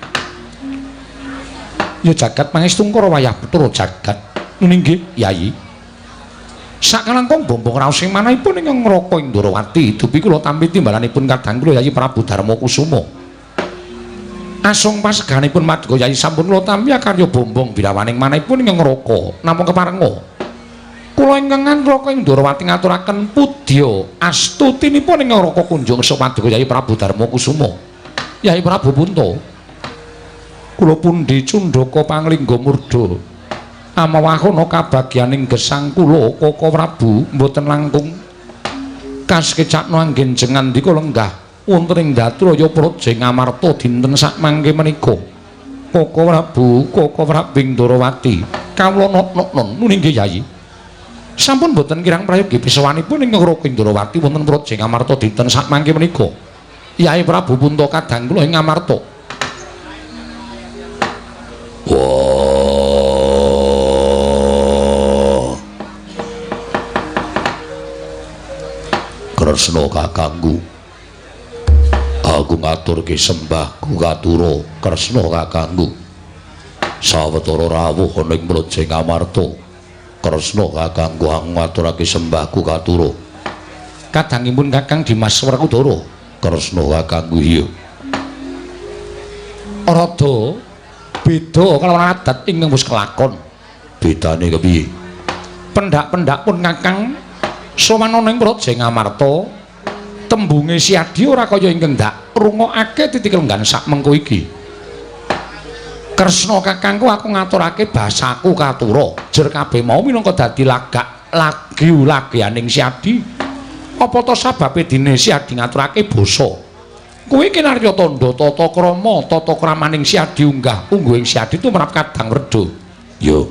ya jagat pangestungkara wayah Bathara jagat nggih Yayi sakalangkung bombong raos ing manahipun ing ngraka ing Ndorowati dupi kula tampi timbalanipun kadang kula Yayi Prabu Darma Kusuma asung paseganipun paduka Yayi sampun kula tampi akarya bombong birawaning manahipun ing ngraka namung keparenga kula ingkang ngraka ing Ndorowati ngaturaken pudya astutinipun ing ngraka kunjung paduka Yayi Prabu Darma Kusuma Yayi Prabu Punta kula pundi cundhaka panglingga murda amawahana kabagyaning gesang kula Koko Prabu mboten langkung kasekecakna anggen jengandika lenggah wonten ing Datraya Praja Ngamarta dinten sakmangke menika Koko Prabu Koko Prabu ing Ndorowati kawula noknon nuni nggih Yayi sampun mboten kirang prayogi pisawanipun ing Ngraka Ndorowati wonten Praja Ngamarta dinten sakmangke menika Yayi Prabu Punta kadang kula ing Ngamarta. Wah, Kresna kakangku, aku ngaturke sembahku katura Kresna kakangku. Sawetara rawuh ana ing Praja Ngamarta, Kresna kakangku aku ngaturake sembahku katura. Kadangipun Kakang Dimas Werkudara, Kresna kakangku iya. Rada beda kalawan adat ingkang wis kelakon. Bedane kepiye? Pendak-pendak pun Kakang sowan ana ing Praja Ngamarta, tembunge Siadi ora kaya ingkang ndak rungokake titik lenggan sak mengko iki. Kresna kakangku aku ngaturake basaku katura. Jer kabeh mau minangka dadi lagak lagu lagianing Siadi. Apa ta sababe dene Siadi ngaturake basa? Kuwi kinarya tandha tata krama tata kramaning Siadi unggah ungguhing Siadi tumrap kadang werda. Yo.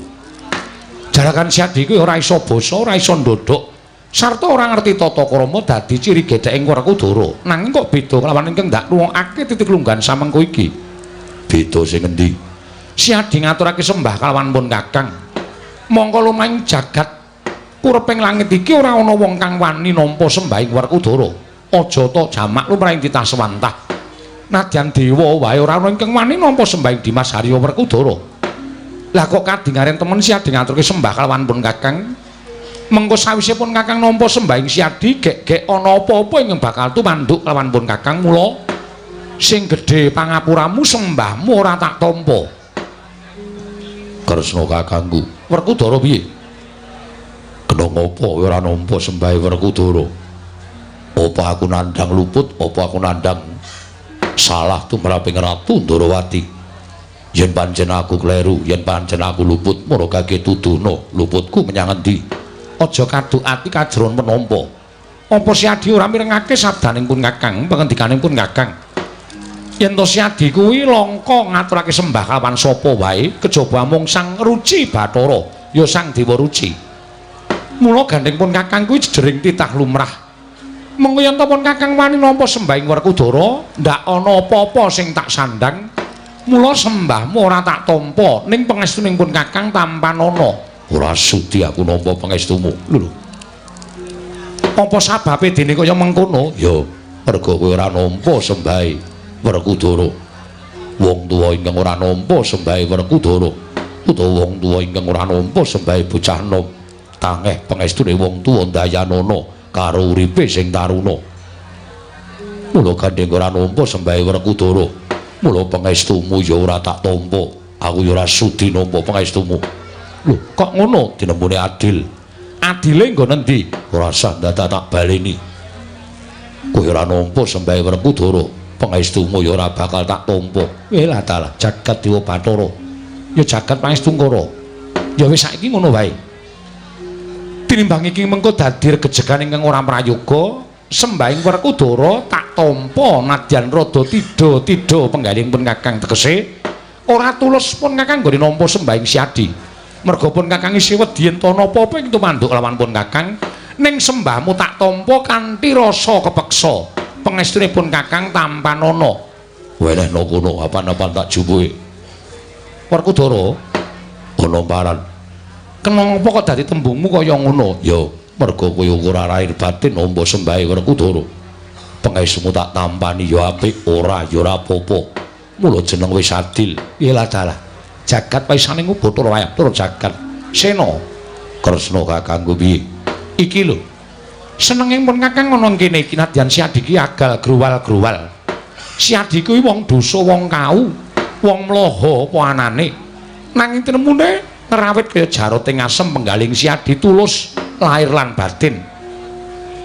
Jarakan Siadi kuwi ora iso basa, ora iso ndodhok, sarta ora ngerti tata krama dadi ciri gedheking Werkudara. Nanging kok beda kelawan ingkang ndak rungokake titik lunggan samengko iki. Beda sing endi? Siadi ngaturake sembah kalawan pun Kakang. Mongko lumahing jagat kureping langit iki ora ana wong kang wani nampa sembahing Werkudara. Aja ta jamak lumrahing titah sewantah. Nadyan dewa wae ora ana ingkang wani nampa sembahing Dimas Harya Werkudara. Lah kok kadingaren temen Siadi ngaturke sembah kalawan pun Kakang. Mengko sawise pun Kakang nampa sembahing Siadi gek-gek ana apa-apa ingkang bakal tumanduk kalawan pun Kakang. Mula sing gedhe pangapuramu sembahmu ora tak tampa. Kresna kakangku, Werkudara piye? Kena ngopo ora nampa sembahe Werkudara? Apa aku nandhang luput, apa aku nandhang salah tumraping Ratu Ndorowati? Yen pancen aku kleru, yen pancen aku luput, maragake tuduhna luputku menyang endi? Aja kaduk ati kajron penampa. Apa Siadi ora mirengake sabdaning pun Kakang, pangendikaning pun Kakang? Yen to Siadi kuwi langka ngaturake sembah kalawan sapa wae, kejaba mung Sang Ruci Bathara, ya Sang Dewa Ruci. Mula gandeng pun Kakang kuwi jejering titah lumrah. Mengko yen to pun Kakang wani nampa sembahing Werkudara, ndak ana apa-apa sing tak sandang. Mula sembahmu ora tak tampa, ning pangestuning pun Kakang tampanana. Ora sudi aku nampa pangestumu. Lho lho. Apa sababe dene kaya mengkono? Ya, merga kowe ora nampa sembahe Werkudara. Wong tuwa ingkang ora nampa sembahe Werkudara utawa wong tuwa ingkang ora nampa sembahe bocah nom, tangeh pangestune wong tuwa ndayanana karo uripe sing taruna. Mula gandeng ora nampa sembahe Werkudara, mula pangestumu ya ora tak tampa. Aku ya ora sudi nampa pangestumu. Lho, kok ngono? Dinembune adil. Adile nggon endi? Ora sah dadak tak baleni. Kowe ora nampa sembahe Werkudara, pangestumu ya ora bakal tak tampa. Lah dalah, jagat Dewa Bathara. Ya jagat Pangestungkara. Ya wis saiki ngono wae. Tinimbang iki mengko dadi regejegan ingkang ora prayoga, sembahing Werkudara tak tampa nadyan rada tidha-tidha penggalihing pun Kakang, tegese ora tulus pun Kakang nggone nampa sembahing Siadi. Merga pun Kakang isih wedi yen to napa-apa ing tumanduk lawan pun Kakang, ning sembahmu tak tampa kanthi rasa kepeksa. Pangestune pun Kakang tampanana. Wenehno kono apan-apan tak jupuke. Werkudara, ana paran. Kenapa kok dadi tembungmu kaya ngono? Ya, merga kowe ora lahir batin nampa sembahe Werkudara. Pangestumu tak tampani ya apik, ora ya ora apa-apa. Mula jeneng wis adil. Lah dalah. Jagat paisaning Bathara Wayabtara jagat Sena. Kresna kakangku piye? Iki lho. Senenge pun Kakang ana kene iki nadyan Siadi ki agal gruwal-gruwal. Siadi kuwi wong dosa, wong kau, wong mloho apa anane. Nanging tinemune ngrawit kaya jarot ing asem penggaling Siadi tulus lahir lan batin.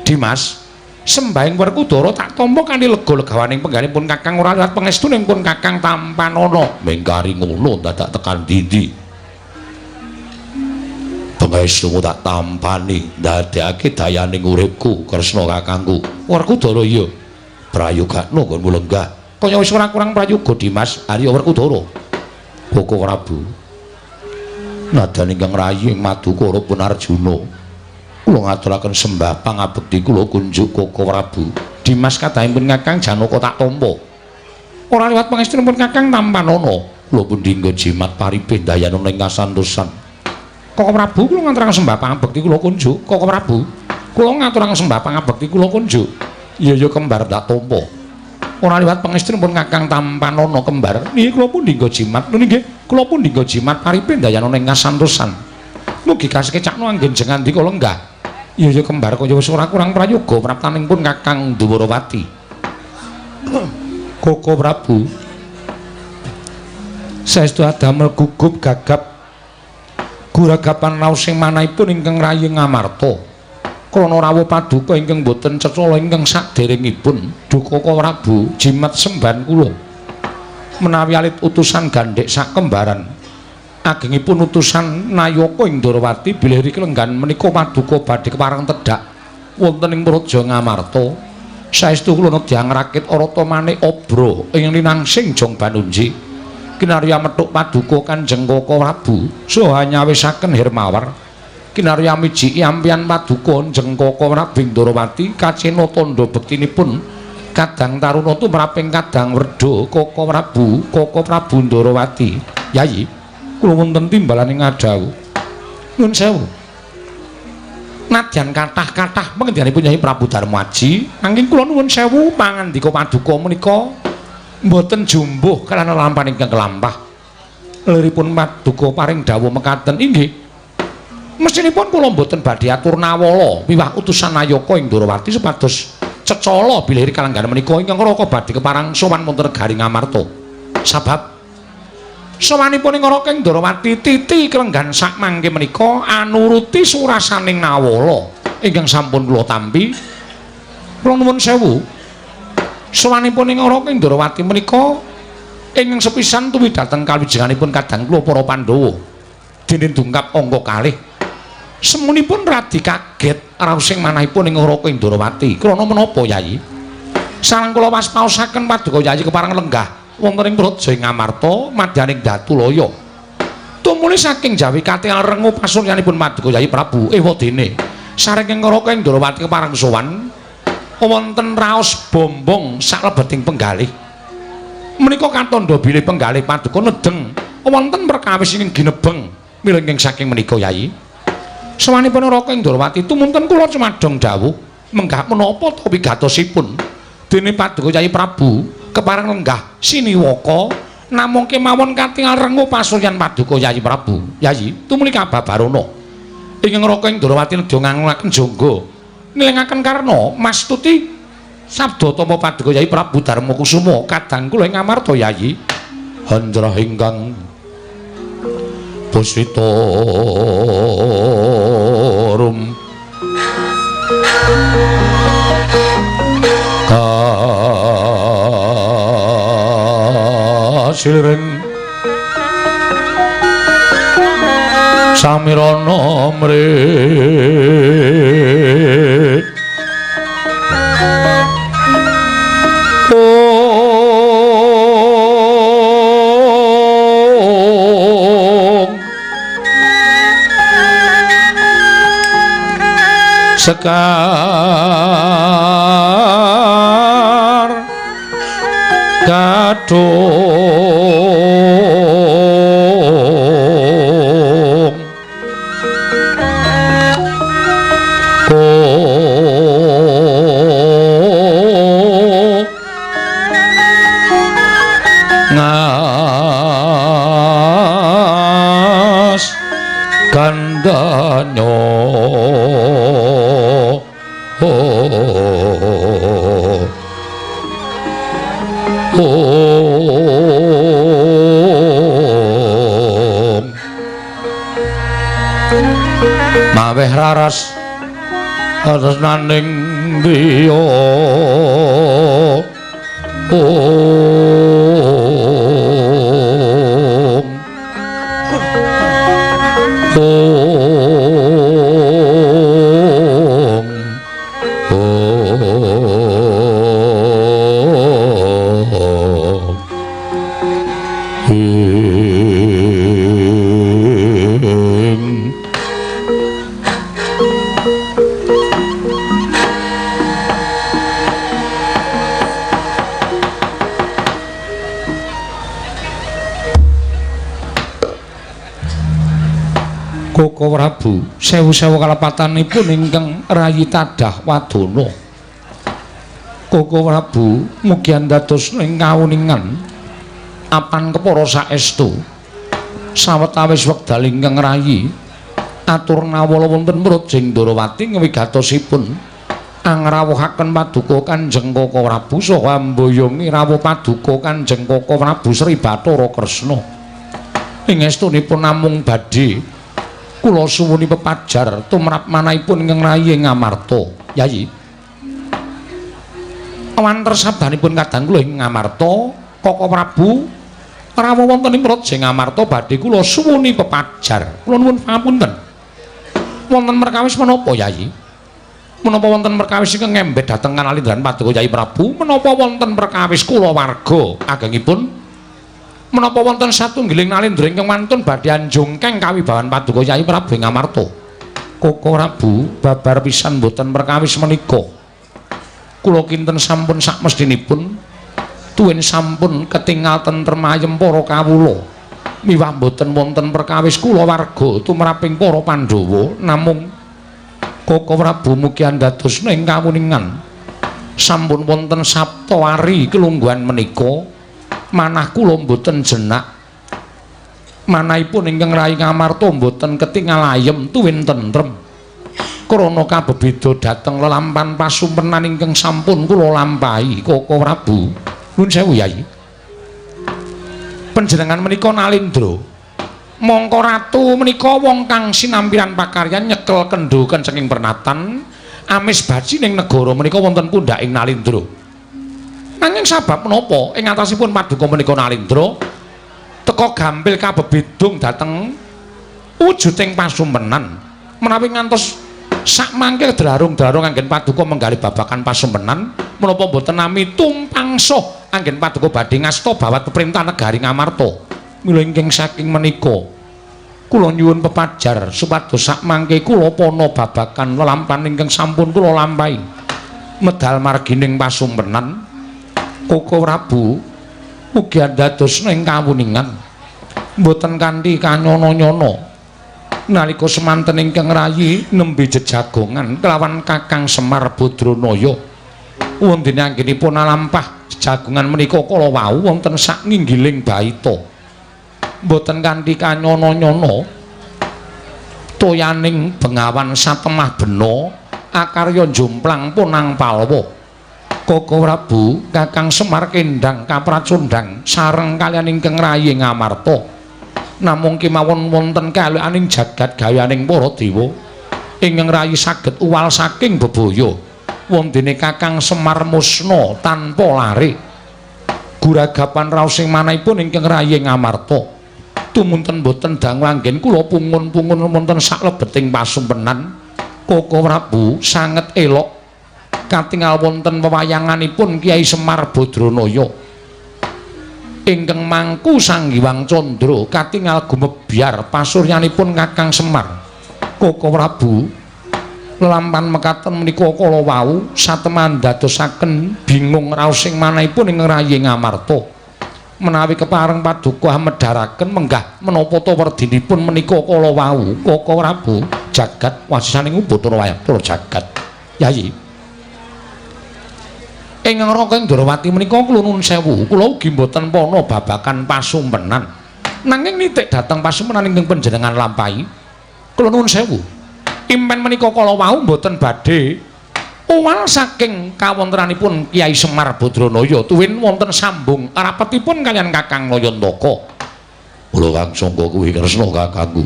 Dimas, sembahing Werkudara tak tampa kanthi lega legawaning penggalih pun Kakang ora liwat pangestuning pun Kakang tampanana. Mengkari ngono dadak tekan ndi-ndi. Pangestumu tak tampani ndadekake dayaning uripku Kresna kakangku. Werkudara iya. Prayogakno nggonmu lenggah. Kaya wis ora kurang prayoga Dimas, Arya Werkudara. Koko Prabu. Nadan ingkang rayi ing Madukara pun Arjuna. Kula ngaturaken sembah pangabekti kula kunjuk Koko Prabu. Dimas kadhahipun Kakang Janaka tak tampa. Ora liwat pangestunipun Kakang tampanana. Kula pun dinggo jimat paripih ndayanana ing kasantosan. Koko Prabu kula ngaturaken sembah pangabekti kula kunjuk. Koko Prabu kula ngaturaken sembah pangabekti kula kunjuk. Iya ya kembar tak tampa. Ora liwat pangestunipun Kakang tampanana kembar. Nggih kula pun dinggo jimat. Nggih kula pun dinggo jimat paripih ndayanana ing kasantosan. Mugi kasekecakno anggen jeng andika lenggah. Iya ya kembar kaya wis ora kurang prayoga praptaning pun Kakang Dwarawati. Koko Prabu saestu adamel gugup gagap guragapan raos sing manahipun ingkang rayi Ngamarta. Krana rawuh paduka ingkang boten cecala ingkang saderengipun duh Koko Prabu jimat sembahan kula. Menawi alit utusan gandhek sakembaran agengipun utusan Nayaka ing Ndorowati bilih riki lenggan menika paduka badhe kepareng tedhak wonten ing Praja Ngamarta. Saestu kula nedyang rakit arata manik obra ing linangsing Jong Banunji kinarya methuk paduka Kanjeng Koko Prabu saha nyawisaken Hermawar kinarya mijiki ampian paduka Kanjeng Koko Prabu ing Ndorowati kacena tandha bektinipun kadang taruna tumraping kadang werda Koko Prabu Koko Prabu Ndorowati. Yayi kula wonten timbalane ngadhawuh. Nyun sewu. Nadyan kathah-kathah pengendhanipun Yai Prabu Darmaji, nanging kula nuwun sewu pangandika paduka menika mboten jumbuh kaliyan lelampahan ingkang kelampah. Liripun paduka paring dawuh mekaten inggih. Mestinipun kula mboten badhe atur nawala wiwah utusan Nayaka ing Ndorowati supados cecala bilih kalenggan menika ingkang raka badhe keparang sowan wonten negari Ngamarta. Sabab sowanipun ing Raka ing Ndorowati titi klenggan sak mangke menika anuruti surasaning nawala ingkang sampun kula tampi. Kula nuwun sewu. Sowanipun ing Raka ing Ndorowati menika ingkang sepisan tuwi dhateng kawijenganipun kadang kula para Pandhawa. Dene dungkap angka kalih. Semunipun radi kaget raosing manahipun ing Raka ing Ndorowati. Krana menapa, Yayi? Sareng kula waspaosaken paduka Yayi kepareng lenggah wonten ing Praja Ngamarta madyaning Datulaya. Tumuli saking jawi katingal rengu pasuryanipun Paduka Yayi Prabu ewadene saking Raka ing Ndrawati kepareng sowan wonten raos bombong saklebeting penggalih. Menika katandha bilih penggalih Paduka nedeng wonten perkawis ingkang ginebeng mila ingkang saking menika Yayi. Sowanipun Raka ing Ndrawati tumunten kula cumadong dawuh menggah menapa ta wigatosipun dene Paduka Yayi Prabu kepareng lenggah siniwaka namung kemawon katingal rengu pasuryan Paduka Yayi Prabu. Yayi tumuli kababarana ingkang Raka ing Ndrawati nedha ngangunaken jangga nilingaken karna mastuti sabda tama Paduka Yayi Prabu Darma Kusuma kadang kula ing Ngamarta Yayi. Handrah ingkang puswita rum kasiliring samirana mri sekar kadung ko ngas gandanyo maweh raras tresnaning driya om om om ing Koko Prabu sewu-sewu kalepatanipun ingkang rayi tadah wadana. Koko Prabu mugi andados ing kawuningan apan kepara saestu. Sawetawis wekdal ingkang rayi atur nawala wonten Praja Ndrawati ngewigatosipun angrawuhaken paduka Kanjeng Koko Prabu saha amboyongi rawuh paduka Kanjeng Koko Prabu Sri Bathara Kresna. Ing estunipun namung badhe kula suwuni pepajar tumrap manahipun ingkang rayi ing Ngamarta. Yayi. Wanter sabdanipun kadang kula ing Ngamarta, Koko Prabu rawuh wonten ing Praja Ngamarta badhe kula suwuni pepajar. Kula nuwun pangapunten. Wonten perkawis menapa, Yayi? Menapa wonten perkawis ingkang ngembet dhateng kanalindran Paduka Yayi Prabu? Menapa wonten perkawis kulawarga agengipun? Menapa wonten satunggiling nalindra ingkang wantun badhe anjongkeng kawibawan Paduka Yayi Prabu ing Ngamarta? Koko Prabu babar pisan boten perkawis menika. Kula kinten sampun sakmestinipun tuwin sampun ketingal tentrem ayem para kawula. Miwah boten wonten perkawis kulawarga tumraping para Pandhawa, namung Koko Prabu mugi andados ing kawuningan sampun wonten saptawari kelungguhan menika. Manah kula mboten jenak manahipun ingkang rayi Ngamarta mboten ketingal ayem tuwin tentrem krana kabebeda dhateng lelampan pasumpenan ingkang sampun kula lampahi. Koko Prabu nuwun sewu Yayi, panjenengan menika nalindra mongko ratu menika wong kang sinampiran pakaryan nyekel kendho kencenging pernatan amis baji ning negara menika wonten pundhaking nalindra. Nanging sabab menapa ing atasipun paduka menika nalindra teka gampil kabebedung dhateng wujuding pasumpenan menawi ngantos sakmangke dlarung-dlarung anggen paduka menggalih babagan pasumpenan menapa mboten nami tumpangsuh anggen paduka badhe ngasta bawat peperintah negari Ngamarta. Mila ingkang saking menika Kula nyuwun pepajar supados sakmangke kula pana babagan lelampahan ingkang sampun kula lampahi medal margining pasumpenan. Koko Prabu mugi andados ing kawuningan mboten kanthi kanyono-nyono nalika semanten ingkang rayi nembe jejagongan kelawan Kakang Semar Badranaya. Wondene anggenipun alampah jejagongan menika kala wau wonten sak nginggiling baita. Mboten kanthi kanyono-nyono toyaning bengawan satemah bena akarya jomplang punang palwa. Koko Prabu Kakang Semar kendang kapracondang sareng kaliyan ingkang rayi Ngamarta. Namung kemawon wonten kalikaning jagat gaweaning para dewa ingkang rayi saged uwal saking bebaya. Wondene Kakang Semar musna tanpa lare. Guragapan raos ing manahipun ingkang rayi Ngamarta. Tumunten boten dangu anggen kula pungun-pungun wonten saklebeting pasumpenan. Koko Prabu sanget elok katingal wonten wewayanganipun Kyai Semar Badranaya ingkang mangku Sang Hyang Candra katingal gumebyar pasuryanipun Kakang Semar. Koko Prabu lelampahan mekaten menika kala wau satemah ndadosaken bingung raos ing manahipun ing rayi Ngamarta. Menawi kepareng paduka medharaken menggah menapa ta werdinipun menika kala wau. Koko Prabu jagat wasisaning Bathara wayang jagat. Yayi ingkang Raka Ndrawati menika kula nuwun sewu, kula ugi mboten pana babagan pasumpenan. Nanging nitik dhateng pasumpenan ingkang panjenengan lampahi, kula nuwun sewu. Impen menika kala wau mboten badhe uwal saking kawontenanipun Kyai Semar Badranaya tuwin wonten sambung rapetipun kaliyan Kakang Nayantaka. Kula kang sangka kuwi Kresna kakangku.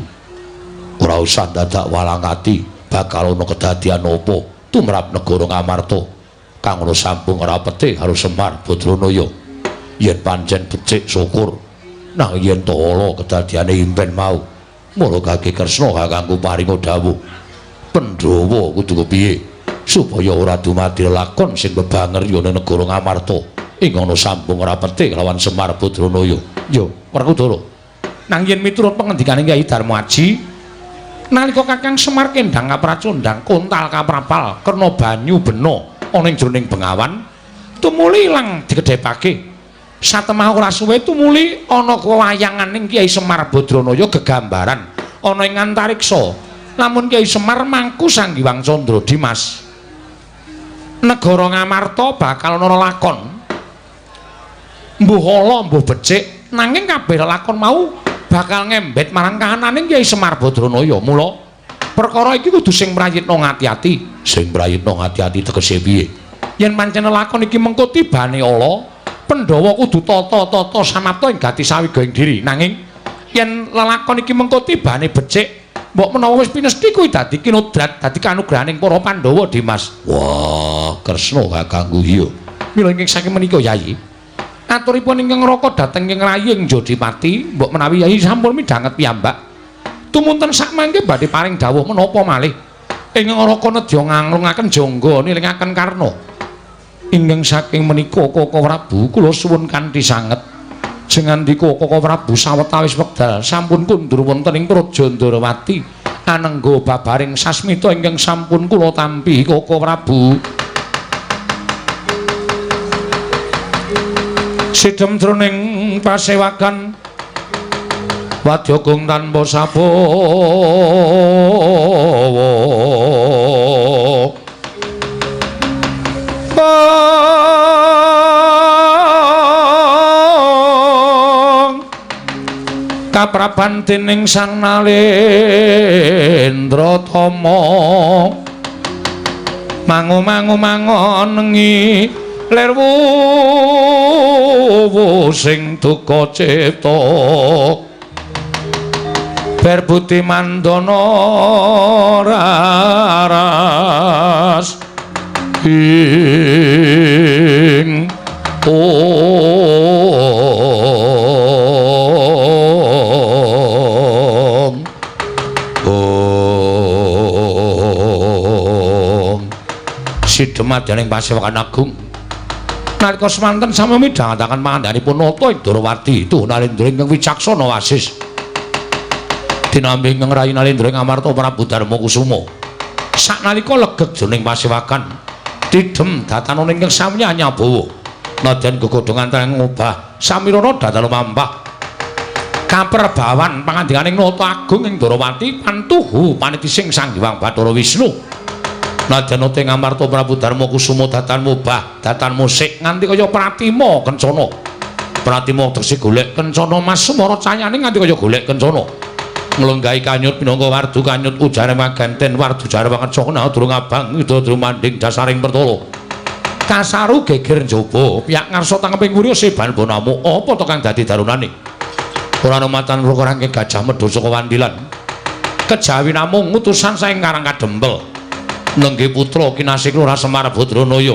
Ora usah dadak walang ati bakal ana kedadian apa tumrap negara Ngamarta. Kang ana sambung rapete karo Semar Badranaya. Yen pancen becik syukur, nang yen ala kedadiane impen mau, mula kaki Kresna kakangku paringa dawuh. Pandhawa kudu kepiye supaya ora dumadi lakon sing bebanger yen negara Ngamarta ing ana sambung rapete kelawan Semar Badranaya. Yo, Werkudara. Nang yen miturut pangendikane Kyai Darma Aji, nalika Kakang Semar kendang kapracondang kontal kaprapal karena banyu bena ana ing jroning bengawan tumuli ilang dikedhepake. Satemah ora suwe tumuli ana wewayanganing Kyai Semar Badranaya gegambaran ana ing antariksa. Lamun Kyai Semar mangku Sang Hyang Candra Dimas, negara Ngamarta bakal ana lakon mbuh ala mbuh becik, nanging kabeh lakon mau bakal ngembet marang kahananing Kyai Semar Badranaya. Mula perkara iki kudu sing prayitna ngati-ati. Sing prayitna ngati-ati tegese piye? Yen pancen lakon iki mengko tibane ala, Pandhawa kudu tata-tata samapta ing gati sawiga ing diri. Nanging yen lelakon iki mengko tibane becik, mbok menawa wis pinesti kuwi dadi kinodrat, dadi kanugrahaning para Pandhawa, Dimas. Wah, Kresna kakangku iya. Mila ingkang saking menika Yayi, aturipun ingkang Raka dhateng ing raying Jodipati, mbok menawi Yayi sampun midhanget piyambak. Tumunten sakmangke badhe paring dawuh menapa malih. Ingkang Raka nedya nganglungaken jangga nilingaken Karna. Ingkang saking menika Koko Prabu kula suwun kanthi sanget. Jengandika Koko Prabu sawetawis wekdal sampun kundur wonten ing Praja Ndrawati anengga babaring sasmita ingkang sampun kula tampi Koko Prabu. Sidhem jroning pasewagan wadyagung tanpa sabawa. Kapraban dening Sang Nalendra Tama mangu-mangu mangonengi lir wuwu sing duka cipta berbuti mandana raras ing ong ong sidhemadyaning pasewakan agung nalika semanten sami midhangetaken pangandhanipun Nata Indrawati Tuhu Narendra ingkang wicaksana wasis. Tinampi ingkang rayi Nalendra ing Amarta Prabu Darma Kusuma. Saknalika legeg jroning pasewakan tidhem datanana ingkang samya nyabawa. Nadyan gegodhongan teng ngobah samirana datan lumampah. Kaperbawan pangandikaning Nata Agung ing Ndorowati pantuhu panitising Sang Hyang Bathara Wisnu. Nadyan ing Amarta Prabu Darma Kusuma datan mubah, datan musik nganti kaya pratima kencana. Pratima tegese golek kencana mas sumara cayane nganti kaya golek kencana. Nglenggahi kanyut minangka wardu kanyut ujare maganten wardu jarwa kencana durung abang ida drumanding dasaring pertala. Kasaru geger njaba piyak ngarsa tangkeping wurya seban bonamu apa to kang dadi darunane? Ora ana matan rangke Gajah Mada saka Wandilan. Kejawi namung utusan saking Karang Kadempel. Nenggih putra kinasih Lurah Semar Badranaya.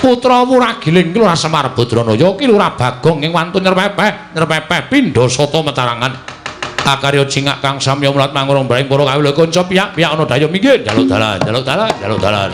Putra Wuragiling Lurah Semar Badranaya ki Lurah Bagong ing wantun nyerpepeh, nyerpepeh pindha sata metarangan. Akarya cingak kang samya mulat mangurung braing para kawula kanca piyak-piyak ana daya minggir njaluk dalan, njaluk dalan, njaluk dalan.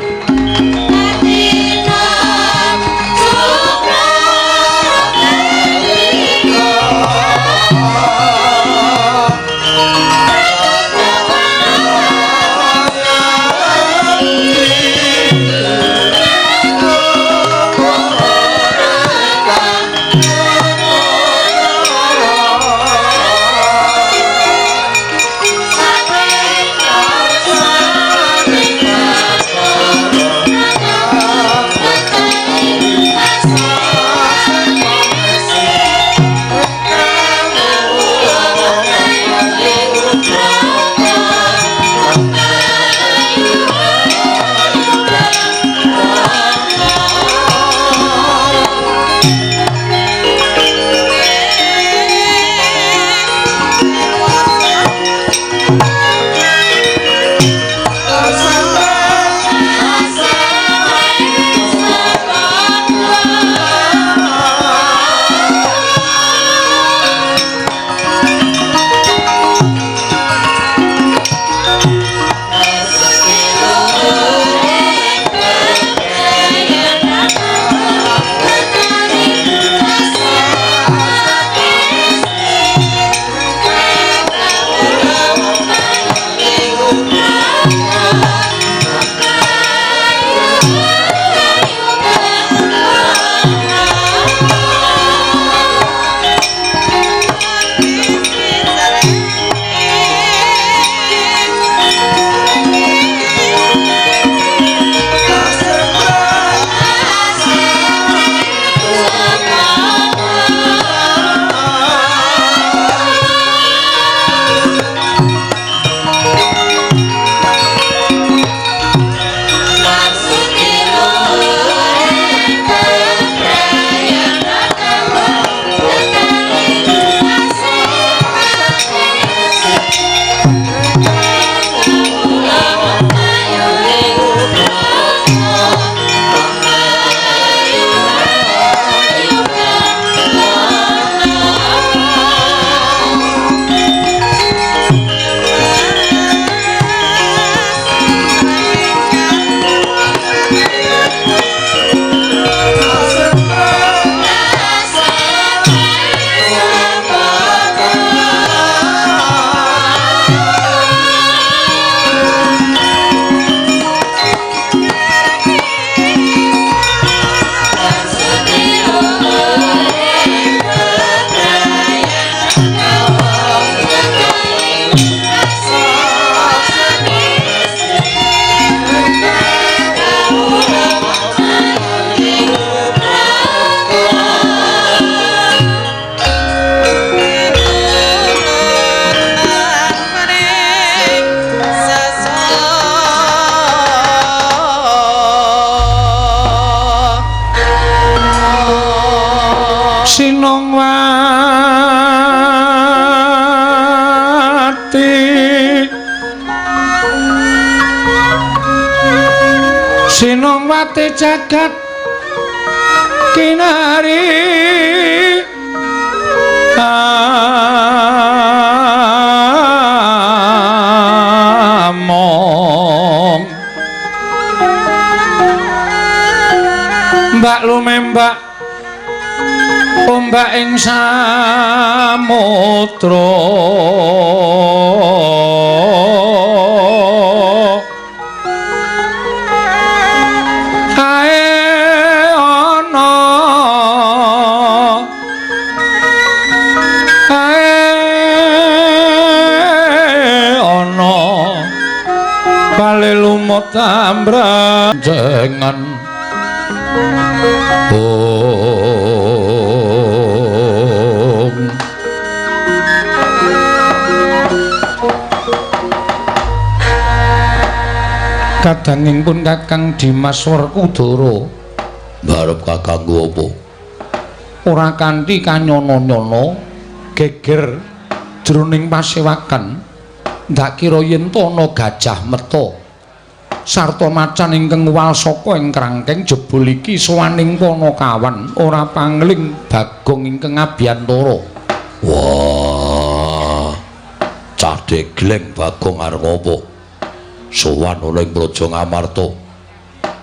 Sinongwati jagat kinari among mbak lumembak ombak ing samudra. Lelumot ambranjengan. Om. Kadanging pun Kakang Dimas Werkudara. Barep kakangku apa? Ora kanthi kanyono-nyono geger jroning pasewakan. Ndak kira yen to ana gajah meta sarta macan ingkang wal saka ing krangkeng jebul iki sowaning Panakawan ora pangling Bagong ingkang abiyantara. Wah, cah degleng Bagong arep apa? Sowan ana ing Praja Ngamarta.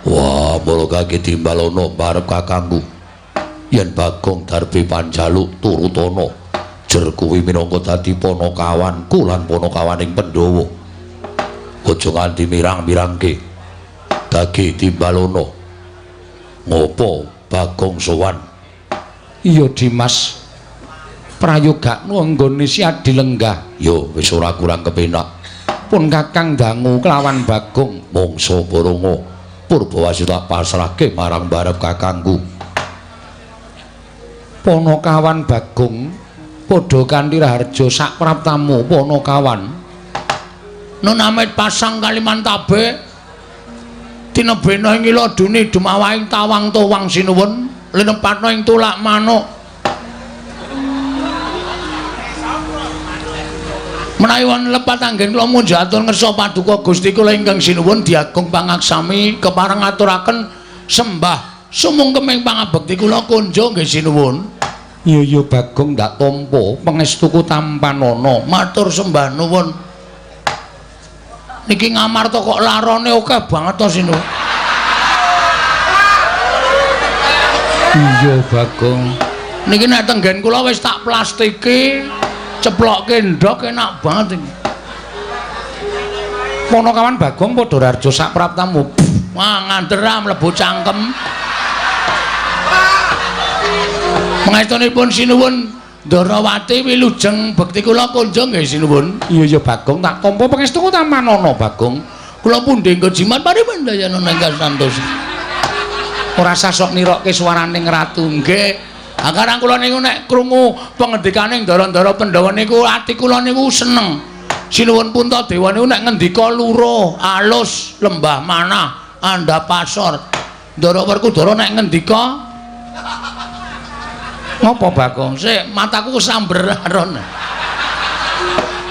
Wah, mula kaki timbalono barep kakangku. Yen Bagong darbe panjaluk turutana, jer kuwi minangka dadi panakawanku lan panakawaning Pandhawa. Aja nganti mirang-mirangke. Dagi timbalono. Ngopo Bagong sowan? Iya Dimas. Prayogakno anggone si Adi lenggah. Yo wis ora kurang kepenak. Pun Kakang dangu kelawan Bagong mangsa Baronga Purbawasi tak pasrahke marang barep kakangku. Panakawan Bagong padha kanthi raharja sak praptamu Panakawan. Nun amit pasang Kalimantabe tinebena ing ila duni dumawahing tawang towang sinuwun linepatna ing tulak manuk. Menawi wonten lepat anggen kula munjuk atur ngersa paduka Gusti kula ingkang sinuwun diagung pangaksami kepareng ngaturaken sembah sumungkeming pangabekti kula kunjung nggih sinuwun. Iya iya Bagong ndak tampa pangestuku tampanana. Matur sembah nuwun. Niki Ngamarta kok larane akeh banget to sinuwun. Iya Bagong. Niki nek tenggen kula wis tak plastiki, ceplokke ndhok enak banget iki. Panakawan Bagong padha raharja sak praptamu. Wah ngander mlebu cangkem. Pangestunipun sinuwun Ndarawati wilujeng bekti kula kunjung nggih sinuwun. Iya iya Bagong tak tampa pangestuku tamanana Bagong. Kula pundi nggo jimat paripun dayana ingkang santos. Ora sah sok nirokke swaraning ratu. Nggih. Akarang kula niku nek krungu pangendikane ndara-ndara Pandhawa niku ati kula niku seneng. Sinuwun Puntadewa niku nek ngendika luruh, alus, lembah manah, andhap pasor. Ndara Werkudara nek ngendika ngopo Bagong? Sik, mataku kesamber aron.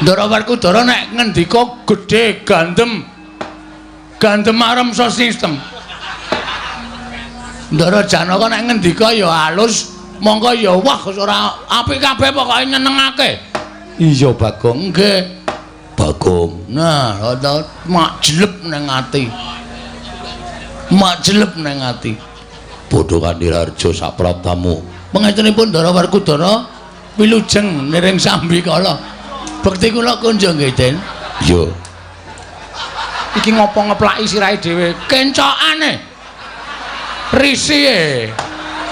Ndara Werkudara nek ngendika gedhe gandem. Gandem arem sistem. Ndara Janaka nek ngendika ya alus, mongko ya wah ora apik kabeh pokoke nyenengake. Iya Bagong. Nggih. Bagong. Nah, rada mak jelep nang ati. Mak jelep nang ati. Padha kanthi raharja sak praptamu. Pangestunipun Ndara Werkudara wilujeng niring sambikala. Bekti kula kunjung nggih, Den. Iya. Iki ngopo ngeplaki sirahe dhewe? Kencokane. Risi.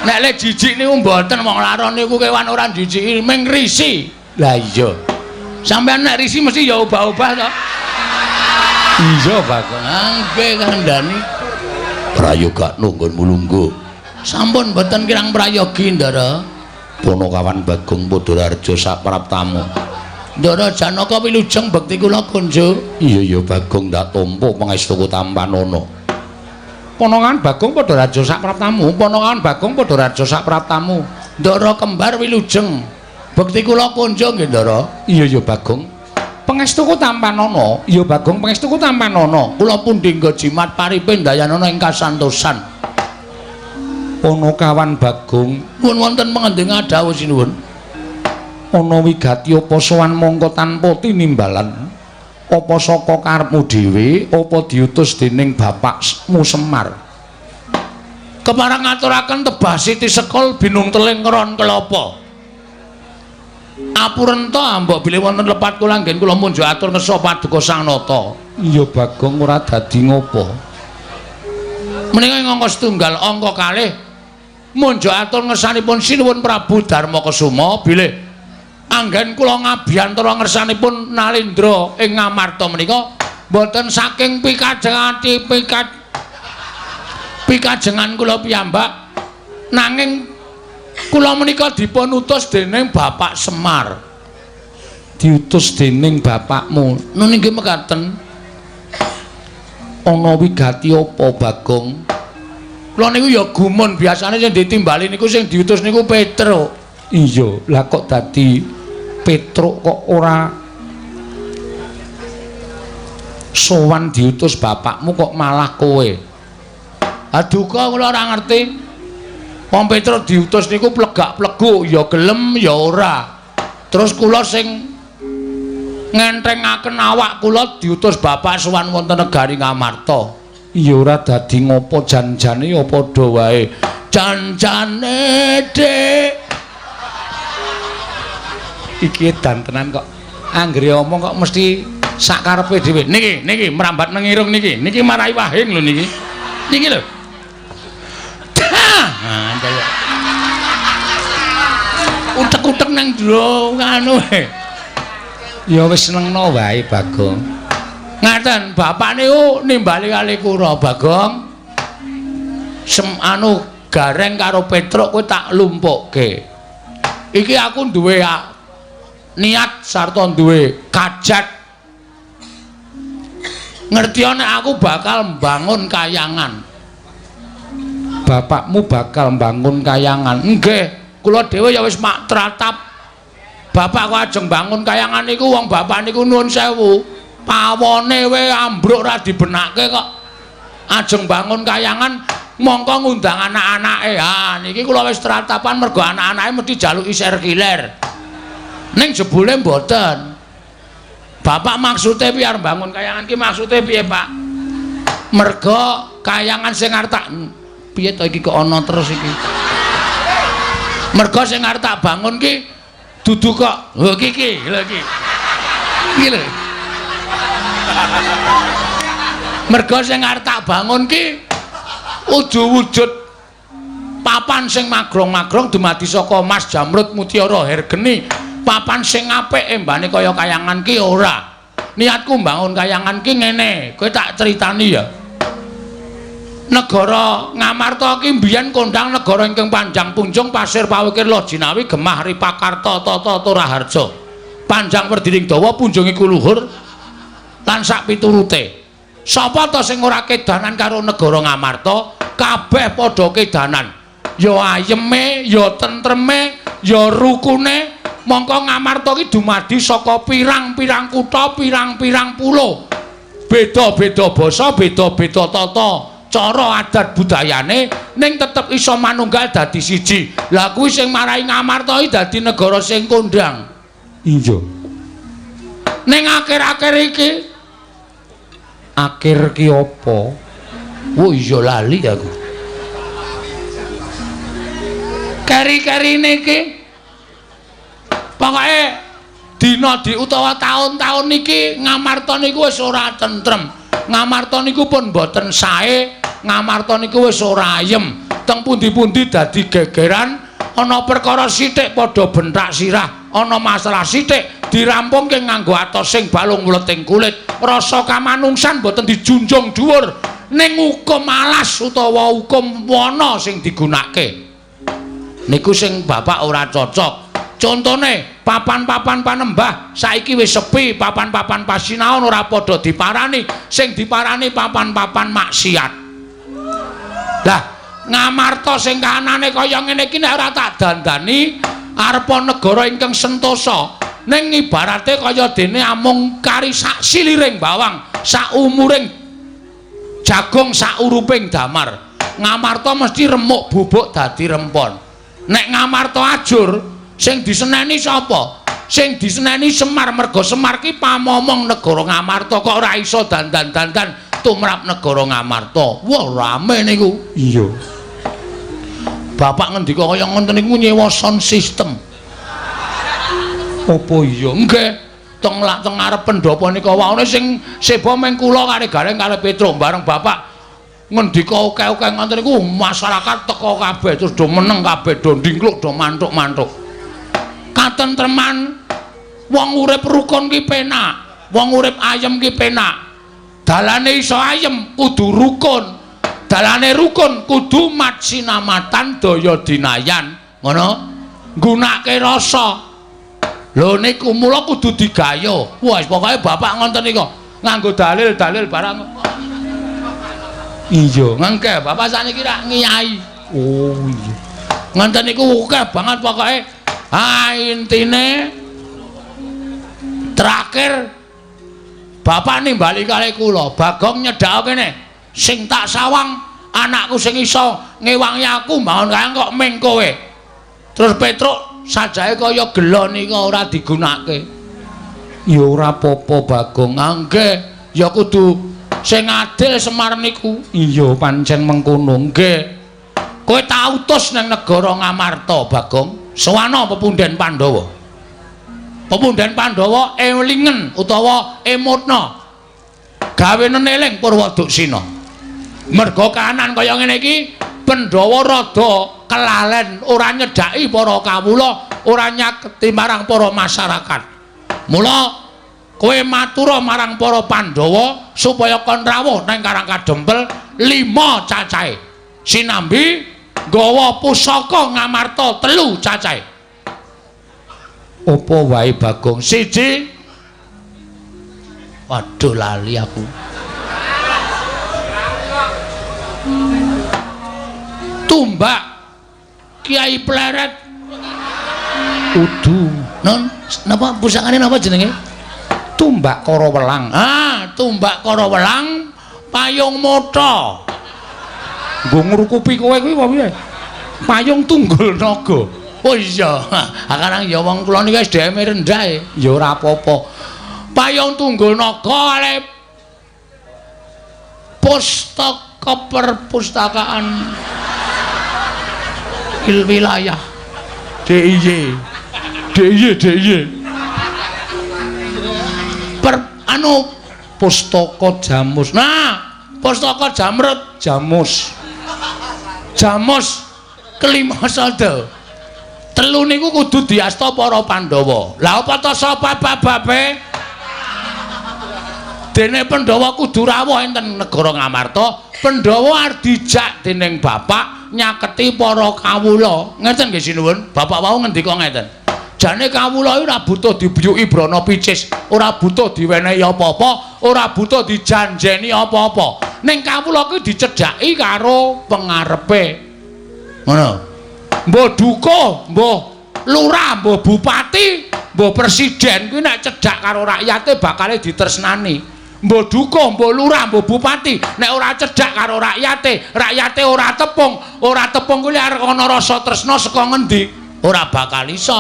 Nek le jijik niku mboten wong laron niku kewan ora jijiki ming risi. Lah iya. Sampeyan nek risi mesti ya obah-obah to. Iya Bagong. Nggih kandhani. Prayogakno nggonmu lungguh. Sampun mboten kirang prayogi Ndara. Panakawan Bagong padha raharja sak praptamu. Ndara Janaka wilujeng bekti kula kunjuk. Iya iya Bagong ndak tampa pangestuku tampanana. Panakawan Bagong padha raharja sak praptamu. Panakawan Bagong padha raharja sak praptamu. Ndara kembar wilujeng bekti kula kunjuk nggih Ndara. Iya iya Bagong. Pangestuku tampanana. Iya Bagong pangestuku tampanana. Kula pundi nggo jimat paripe ndayanana ing kasantosan. Panakawan Bagong pun wonten pengendinga dawuh sinuwun. Ana wigati apa sowan mongko tanpa tinimbalan? Apa saka karepmu dhewe apa diutus dening bapakmu Semar? Kepareng ngaturaken tebah siti sekul binung teling ron kelapa. Apurenta mbok bilih wonten lepat kula anggen kula munjuk atur ngersa paduka Sang Nata. Iya Bagong ora dadi ngopo. Menika ing angka setunggal angka kalih munjuk atur ngersanipun sinuwun Prabu Darma Kesuma bilih anggen kula ngabiyantara ngersanipun Nalendra ing Ngamarta menika Mboten saking pikajengati pikajengan kula piyambak, nanging kula menika dipun utus dening Bapak Semar. Diutus dening bapakmu? Nun inggih mekaten. Ana wigati apa, Bagong? Kula niku ya gumun, biasane sing ditimbali niku sing diutus niku Petruk. Iya, lah kok dadi Petruk kok ora sowan diutus bapakmu kok malah kowe? Aduka kula ora ngerti. Wong Petruk diutus niku plegak-pleguk, ya gelem ya ora. Terus kula sing ngenthengaken awak kula diutus bapak sowan wonten negari Ngamarta. Iya ora dadi ngopo, jan-jane ya padha wae. Jan-jane, Dik. Iki edan tenan kok. Anggere omong kok mesti sak karepe dhewe. Niki, niki merambat nang irung niki. Niki marai wahing lho niki. Niki lho. Nah, utek-utek nang jero anu. Ya wis senengno wae, Bagong. Ngaten, bapak niku nimbali kali kula, Bagong. Sem anu Gareng karo Petruk kowe tak lumpukke. Iki aku duwe niat sarta duwe kajat. Ngerti nek aku bakal mbangun kayangan. Bapakmu bakal mbangun kayangan? Nggih, kula dhewe ya wis mak tratap. Bapak kok ajeng bangun kayangan niku, wong bapak niku nuwun sewu, pawone we ambruk ora dibenake kok. Ajeng bangun kayangan mongko ngundang anak-anake. Ha niki kula wis tratapan mergo anak-anake mesti jaluki serkiler. Ning jebule mboten. Bapak maksude piye arep bangun kayangan ki maksude piye, Pak? Mergo kayangan sing arep tak piye to iki kok ana terus iki. Mergo sing arep tak bangun ki dudu kok. Lho iki iki, lho iki. Iki lho. Mergo sing arep tak bangun ki udu wujud papan sing magrong-magrong dumadi saka Mas Jamrud Mutiara Hergeni. Papan sing apik embane kaya kayangan ki ora. Niatku mbangun kayangan ki ngene, kowe tak critani ya. Negara Ngamarta ki mbiyen kondang negara ingkang panjang punjung pasir pawukir Lojinawi gemah Ripakarta tata Toraharja. Panjang werdining dawa punjung iku luhur lan sak piturute. Sapa ta sing ora kedanan karo negara Ngamarta? Kabeh padha kedanan. Ya ayeme, ya tentreme, ya rukune. Mongko Ngamarta ki dumadi saka pirang-pirang kutha, pirang-pirang pulo. Beda-beda basa, beda-beda tata cara adat budayane, ning tetep iso manunggal dadi siji. Lah kuwi sing marai Ngamarta iki dadi negara sing kondang. Iya. Ning akhir-akhir iki akhir ki apa? Oh iya lali aku. Keri-kerine iki pokoke dina di utawa taun-taun niki Ngamarta niku wis ora tentrem. Ngamarta niku pun mboten sae, Ngamarta niku wis ora ayem. Teng pundi-pundi dadi gegeran, ana perkara sithik padha benthak sirah, ana masalah sithik dirampungke nganggo atos sing balung wleting kulit. Rasa kamanungsan mboten dijunjung dhuwur, ning hukum alas utawa hukum wana sing digunakake. Niku sing bapak ora cocok. Contone papan-papan panembah saiki wis sepi, papan-papan pasinaon ora padha diparani, sing diparani papan-papan maksiat. Lah Ngamarta sing kahanane kaya ngene iki nek ora tak dandani arepa negara ingkang sentosa, ning ibarate kaya dene amung kari sak siliring bawang, sak umuring jagung, sak uruping damar. Ngamarta mesti remuk bubuk dadi rempon. Nek Ngamarta ajur, sing diseneni sapa? Sing diseneni Semar, merga Semar ki pamomong negara Ngamarta kok ora iso dandan-dandan tumrap negara Ngamarta. Wah, rame niku. Iya. Bapak ngendika kaya ngoten niku nyewa sound system. Apa iya? Nggih. Teng lak teng ngarep pendhapa nika waone sing seba meng kula karo Gareng karo Petruk bareng bapak ngendika akeh-akeh ngoten niku masyarakat teka kabeh terus do meneng kabeh, do ndingkluk, do mantuk-mantuk. Katentreman wong urip rukun ki penak, wong urip ayem ki penak. Dalane iso ayem kudu rukun. Dalane rukun kudu matsinamatan daya dinayan. Ngono? Nggunake rasa. Lho niku mula kudu digayuh. Wah, pokoke bapak ngonten niku nganggo dalil-dalil barang. Iya, ngengke bapak sakniki rak ngiyai. Oh iya. Ngonten niku akeh banget pokoke. Ah intine terakhir bapak nimbali kalih kula, Bagong nyedhak kene. Sing tak sawang anakku sing iso ngewangi aku mbangun kayang kok ming kowe. Terus Petruk sajae kaya gelo nika ora digunakake. Ya ora apa-apa Bagong. Nggih, ya kudu sing adil Semar niku. Iya pancen mengkono. Nggih. Kowe tak utus nang negara Ngamarta, Bagong. Sowana pepunden Pandhawa. Pepunden Pandhawa elingen utawa emutna. Gawene eling Purwaduksina. Merga kahanan kaya ngene iki, Pandhawa rada kelalen, ora nyedhaki para kawula, ora nyaketi marang para masyarakat. Mula kowe matura marang para Pandhawa supaya kon rawuh nang Karang Kadempel 5 cacahe. Sinambi nggawa pusaka Ngamarta 3 cacahe. Apa wae Bagong? 1. Waduh lali aku. Tumbak Kiai Pleret. Udu. Non, napa pusakane napa jenenge? Tumbak Karawelang. Ah, tumbak Karawelang payung motha. Nggo ngrukupi kowe kuwi apa piye? Payung tunggul naga. Oh iya, ha karang ya wong kula niki SDM rendah e. Ya ora apa-apa. Payung tunggul naga ale pustaka perpustakaan wilayah DIY. DIY DIY. Per anu pustaka Jamus. Nah, pustaka Jamrut Jamus. Jamus kelima sada. Telu niku kudu diasta para Pandhawa. Lah apa ta sapa bababe? Dene Pandhawa kudu rawuh enten negara Ngamarta. Pandhawa arep dijak dening bapak nyaketi para kawula. Ngeten nggih sinuwun? Bapak wau ngendika ngeten. Jane kawula iki ora butuh dibiyuki brana picis, ora butuh diwenehi apa-apa, ora butuh dijanjeni apa-apa. Ning kawula kuwi dicedhaki karo pengarepe. Ngono. Mbah dukuh, mbah lurah, mbah bupati, mbah presiden kuwi nek cedhak karo rakyate bakale ditresnani. Mbah dukuh, mbah lurah, mbah bupati nek ora cedhak karo rakyate, rakyate ora tepung kuwi arep ana rasa tresna saka ngendi? Ora bakal iso.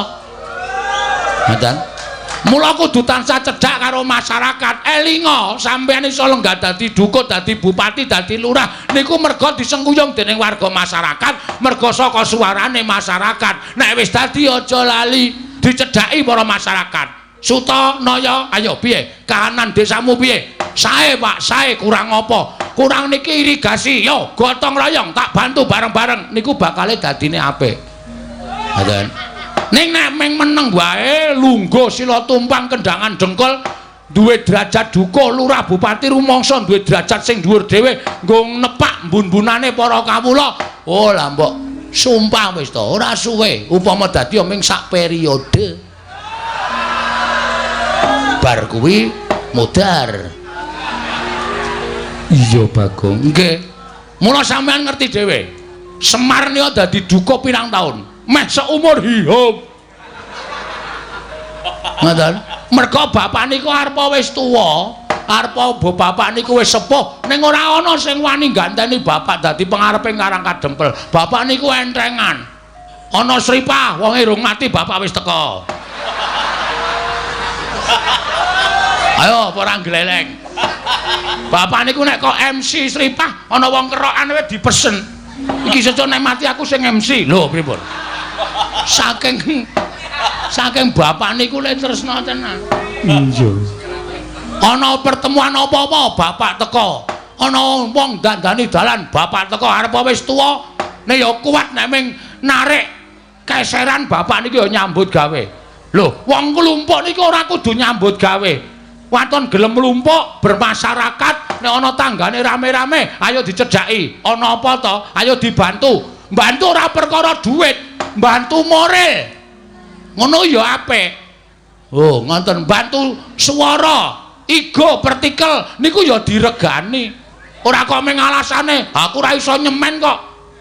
Ngoten. Mula kudu tansah cedhak karo masyarakat. Elinga sampeyan iso lenggah dadi dukuh, dadi bupati, dadi lurah niku merga disengkuyung dening warga masyarakat, merga saka suarane masyarakat. Nek wis dadi aja lali dicedhaki para masyarakat. Suta Naya, ayo piye? Kahanan desamu piye? Sae Pak, sae kurang apa? Kurang niki irigasi. Yo gotong royong tak bantu bareng-bareng niku bakale dadine apik. Ngoten. Ning nek ming meneng wae lungguh sila tumpang kendangan dengkul duwe derajat dukuh lurah bupati rumangsa duwe derajat sing dhuwur dhewe nggo nepak mbun-mbunane para kawula. Oh lah mbok sumpah wis to ora suwe upama dadi ming sak periode. Bar kuwi modar. Iya Bagong. Nggih. Mula sampean ngerti dhewe. Semar nika dadi dukuh pirang taun? Meh seumur hidup. Ngoten. Merga bapak niku arepa wis tuwa, arepa bapak niku wis sepuh, ning ora ana sing wani ganteni bapak dadi pengarepe Karang Kadempel. Bapak niku entengan. Ana sripah wonge rung mati bapak wis teka. Ayo apa ora gleleng. Bapak niku nek kok MC sripah ana wong kerokan wis dipesen. Iki sesuk nek mati aku sing MC. Lho pripun? Saking bapak niku le tresna tenan. Iya. Ana pertemuan apa-apa bapak teka. Ana wong dandani dalan bapak teka arep wis tuwa nek ya kuat nek ming narik keseran bapak niku ya nyambut gawe. Lho, wong klumpuk niku ora kudu nyambut gawe. Waton gelem mlumpuk bermasyarakat Nek ana tanggane rame-rame, ayo dicedhaki. Ana apa to? Ayo dibantu. Bantu ora perkara duit, bantu moral. Ngono ya apik. Oh, ngoten, bantu swara, igo pertikel niku ya diregani. Ora kok mung alasane, aku ora iso nyemen kok.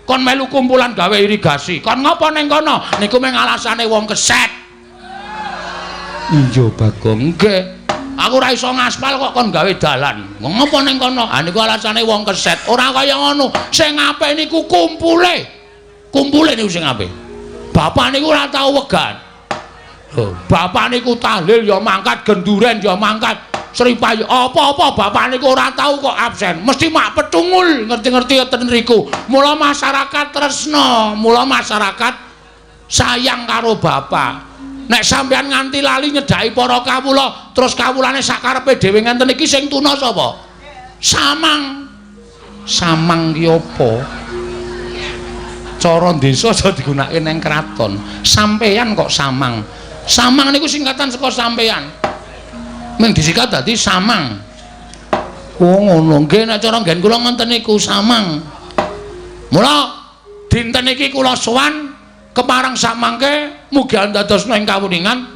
Kon melu kumpulan gawe irigasi. Kon ngopo ning kono? Niku mung alasane wong keset. Iya, Bagong. Nggih. Aku ora iso ngaspal kok kon gawe dalan. Ngopo ning kono? Ah niku alasane wong keset. Ora kaya ngono. Sing apik niku kumpule. Kumpule niku sing apik. Bapak niku ora tau wegan. Oh, bapak niku tahlil ya mangkat, genduren ya mangkat, Sripayu apa-apa bapak niku ora tau kok absen. Mesti mak petungul ngerti-ngerti ten riku. Mula masyarakat tresna, mula masyarakat sayang karo bapak. Nek sampean nganti lali nyedhaki para kawula, terus kawulane sakarepe dhewe ngenten iki sing tuna sapa? Samang. Samang ki apa? Cara desa aja digunakake nang kraton. Sampeyan kok samang. Samang niku singkatan saka sampeyan. Mung disikat dadi samang. Oh ngono. Nggih nek cara nggen kula ngoten niku samang. Mula dinten iki kula sowan kepareng samangke mugi andadosna ing kawuningan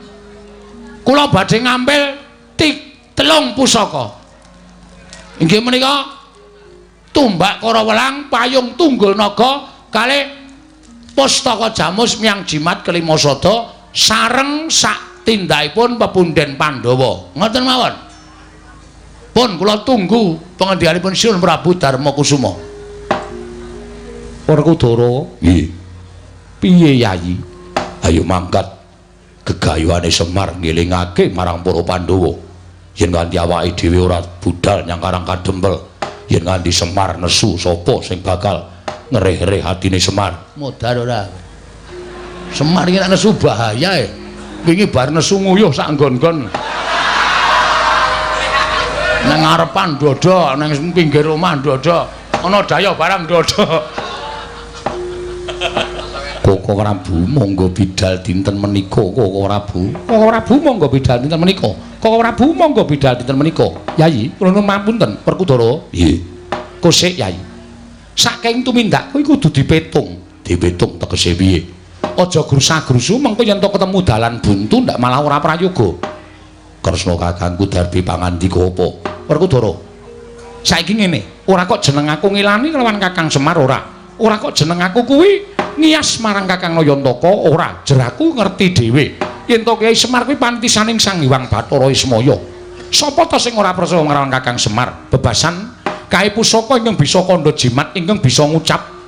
kula badhe ngampil telung pusaka. Inggih menika tumbak Karawelang, payung tunggul naga kalih pustaka jamus miang jimat kelima sada sareng sak tindakipun pepunden Pandhawa. Ngoten mawon. Pun kula tunggu pengendikanipun Sinuwun Prabu Darma Kusuma. Werkudara, Nggih. Piye Yayi? Ayo mangkat gegayuhane Semar ngelingake marang para Pandhawa. Yen nganti awake dhewe ora budal nyang Karang Kadempel, yen nganti Semar nesu sapa sing bakal ngereh-reh atine Semar? Modar ora. Semar iki nek nesu bahaya e. Wingi bar nesu nguyuh sak nggon-nggon. Nang ngarepan ndodok, nang pinggir omah ndodok, ana daya barang ndodok. Koko Prabu monggo bidal dinten menika, Koko Prabu. Koko Prabu monggo bidal dinten menika. Koko Prabu monggo bidal dinten menika. Yayi, kula nuwun mapunten, Werkudara. Nggih. Kosik Yayi. Saking tumindakku iku kudu dipetung. Dipetung tegese piye? Aja grusa-grusu mengko yen to ketemu dalan buntu ndak malah ora prayoga. Kresna kakangku darbi pangandika apa? Werkudara. Saiki ngene, ora kok jeneng aku ngilani kelawan Kakang Semar ora. Ora kok jeneng aku kuwi ngiyas marang Kakang Nayantaka ora. Jeraku ngerti dhewe. Yen to Kyai Semar kuwi pantisaning Sang Hyang Bathara Ismaya. Sapa ta sing ora percaya marang Kakang Semar? Bebasan kae pusaka ingkang bisa kandha jimat ingkang bisa ngucap.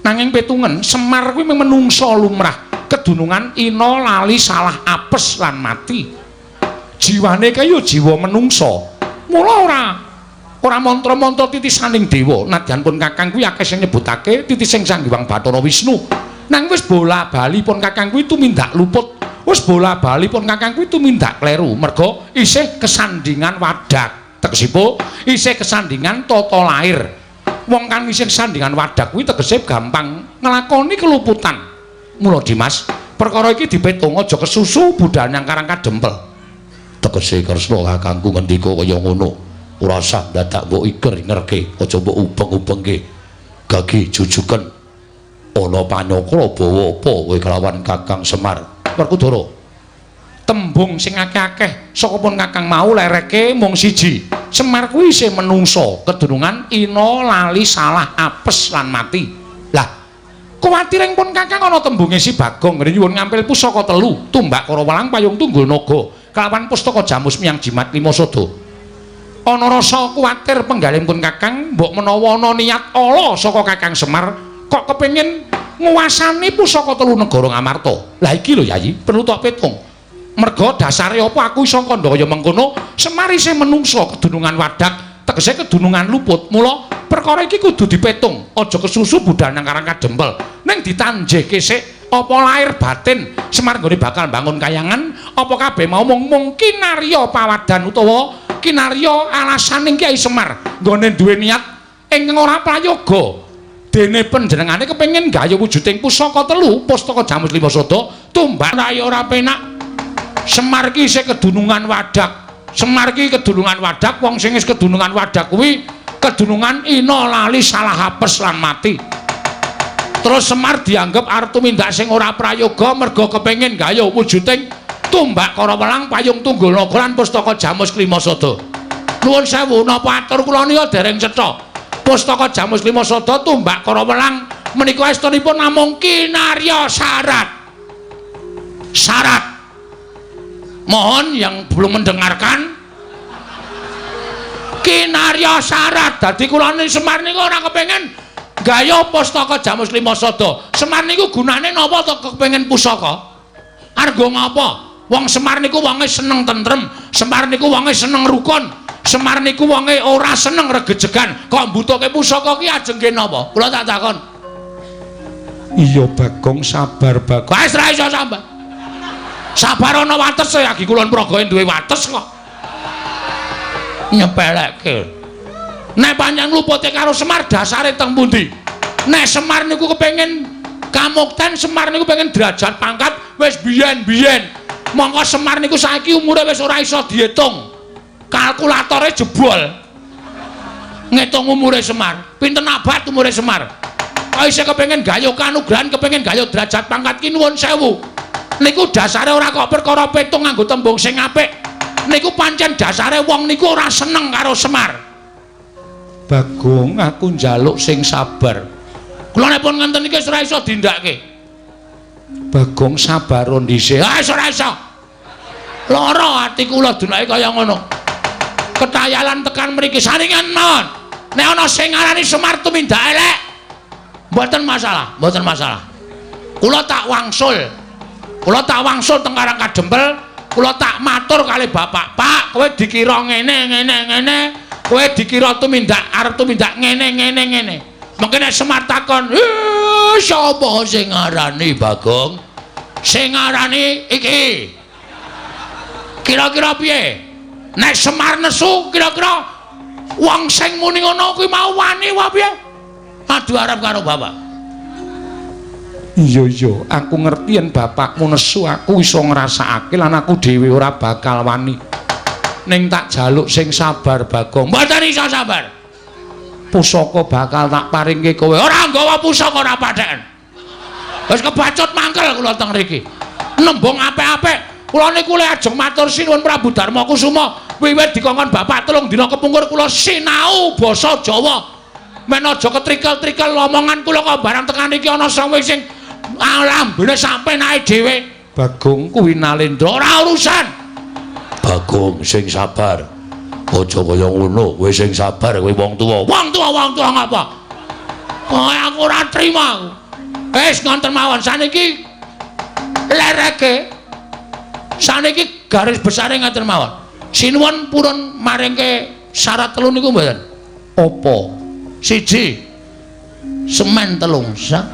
Nanging petungen Semar kuwi menungsa lumrah, kedunungan ina lali salah apes lan mati. Jiwane kae ya jiwa menungsa. Mula ora mantra-mantra titisaning dewa. Nadyan pun Kakang kuwi akeh sing nyebutake titising Sang Hyang Bathara Wisnu. Nang wis bola-bali pun Kakang kuwi tumindak luput. Wis bola-bali pun Kakang kuwi tumindak kleru. Merga isih kesandingan wadak. Tegesipun isih kesandingan tata lahir. Wong kang isih kesandingan wadak kuwi tegese gampang nglakoni keluputan. Mula Dimas, perkara iki dipetung aja kesusu budal nyang Karang Kadempel. Tegese Kresna kakangku ngendika kaya ngono. Ora usah dadak mbok iger-ingerke, aja mbok ubeng-ubengke. Gagi jujuken ana panyakra bawa apa kowe kelawan Kakang Semar? Werkudara. Tembung sing akeh-akeh saka pun Kakang mau lereke mung siji. Semar kuwi isih menungsa, kedunungan ina lali salah apes lan mati. Lah, kuwatiring pun Kakang ana tembunge si Bagong ngene nyuwun ngampil pusaka telu, tumbak Karawelang payung tunggul naga kelawan pustaka jamus miang jimat lima sada. Ana rasa kuwatir penggalih pun Kakang mbok menawa ana niat ala saka Kakang Semar kok kepengin nguwasani pusaka telu negara Ngamarta. Lah iki lho Yayi, perlu tok petung. Merga dasare apa aku iso kandha kaya mengkono? Semar isih menungsa kedunungan wadak, tegese kedunungan luput. Mula perkara iki kudu dipetung, aja kesusu budal nang Karang Kadempel. Ning ditanjihke sik apa lahir batin Semar nggone bakal bangun kayangan, apa kabeh mau mung kinarya pawadan utawa kinarya alasaning Kyai Semar nggone duwe niat ingkang ora prayoga. Dene panjenengane kepengin gayuh wujuding pusaka telu, pustaka jamus lima sada, tumbak rai ora penak. Semar ki isih kedunungan wadak. Semar ki kedunungan wadak, wong sing wis kedunungan wadak kuwi kedunungan ina lali salah apes lan mati. Terus Semar dianggep arep tumindak sing ora prayoga merga kepengin gayuh wujuding tumbak kara welang payung tunggul naga lan pustaka Jamus Klimasada. Nuwun sewu, napa atur kula nika dereng cetha. Pustaka Jamus Klimasada tumbak kara welang menika estunipun namung kinarya syarat. Syarat. Mohon yang belum mendengarkan, kinarya syarat. Dadi kula Semar niku ora kepengin gayuh pustaka Jamus Klimasada. Semar niku gunane napa to kepengin pusaka? Argo ngapa? Wong Semar niku wonge seneng tentrem, Semar niku wonge seneng rukun, Semar niku wonge ora seneng regejegan. Kok mbutuhke pusaka ki ajeng nggih napa? Kula tak takon. Iya Bagong, sabar Bagong. Wis ra iso sabar. Sabar ana watese, agi kulon praga duwe wates kok. Nyepelekke. Nek pancen lupute karo Semar dasare teng pundi? Nek Semar niku kepengin kamukten, Semar niku pengen derajat pangkat wis biyen-biyen. Mongko Semar niku saiki umure wis ora iso diitung. Kalkulatore jebol. Ngitung umure Semar. Pinten abad umure Semar? Kok isih kepengin gayuh kanugrahan, kepengin gayuh derajat pangkat ki nuwun sewu. Niku dasare ora kok perkara petung nganggo tembung sing apik. Niku pancen dasare wong niku ora seneng karo Semar. Bagong, aku njaluk sing sabar. Kula nek pun ngenten iki wis ora iso dindake. Bagong sabar dhisik. Ah wis ora iso. Lara ati kula dunake kaya ngono. Ketayalan tekan mriki saringan mawon. Nek ana sing ngarani Semar tumindak elek, mboten masalah, mboten masalah. Kula tak wangsul. Kula tak wangsul teng Karang Kadempel, kula tak matur kali bapak, "Pak, kowe dikira ngene ngene ngene, kowe dikira tumindak arep tumindak ngene ngene ngene." Mengke nek Semar takon, "Eh, sapa sing ngarani Bagong?" Sing ngarani iki. Kira-kira piye? Nek Semar nesu, kira-kira wong sing muni ngono kuwi mau wani wae piye? Adu arep karo bapak. Iya iya, aku ngerti yen bapakmu nesu, aku iso ngrasakake lan aku dhewe ora bakal wani. Ning tak jaluk sing sabar Bagong. Mboten iso sabar. Pusaka bakal tak paringke kowe. Ora nggawa pusaka ora patheken. Wis kebacut mangkel kula teng mriki. Nembung apik-apik. Kula niku le ajeng matur sinuwun Prabu Darma Kusuma wiwit dikongkon bapak 3 dina kepungkur kula sinau basa Jawa. Men aja ketrikel-trikel omongan kula kok barang tekan iki ana sing lambene sampe nae dhewe. Bagong kuwi Nalendra ora urusan. Bagong sing sabar. Aja kaya ngono, kowe sing sabar kowe wong tuwa. Wong tuwa wong tuwa ngapa? Oh, aku ora trima aku. Wis ngonten mawon saniki lereke. Saniki garis besare ngaten mawon. Sinuwun purun maringke syarat 3 niku mboten. Apa? 1. Semen 3 sak.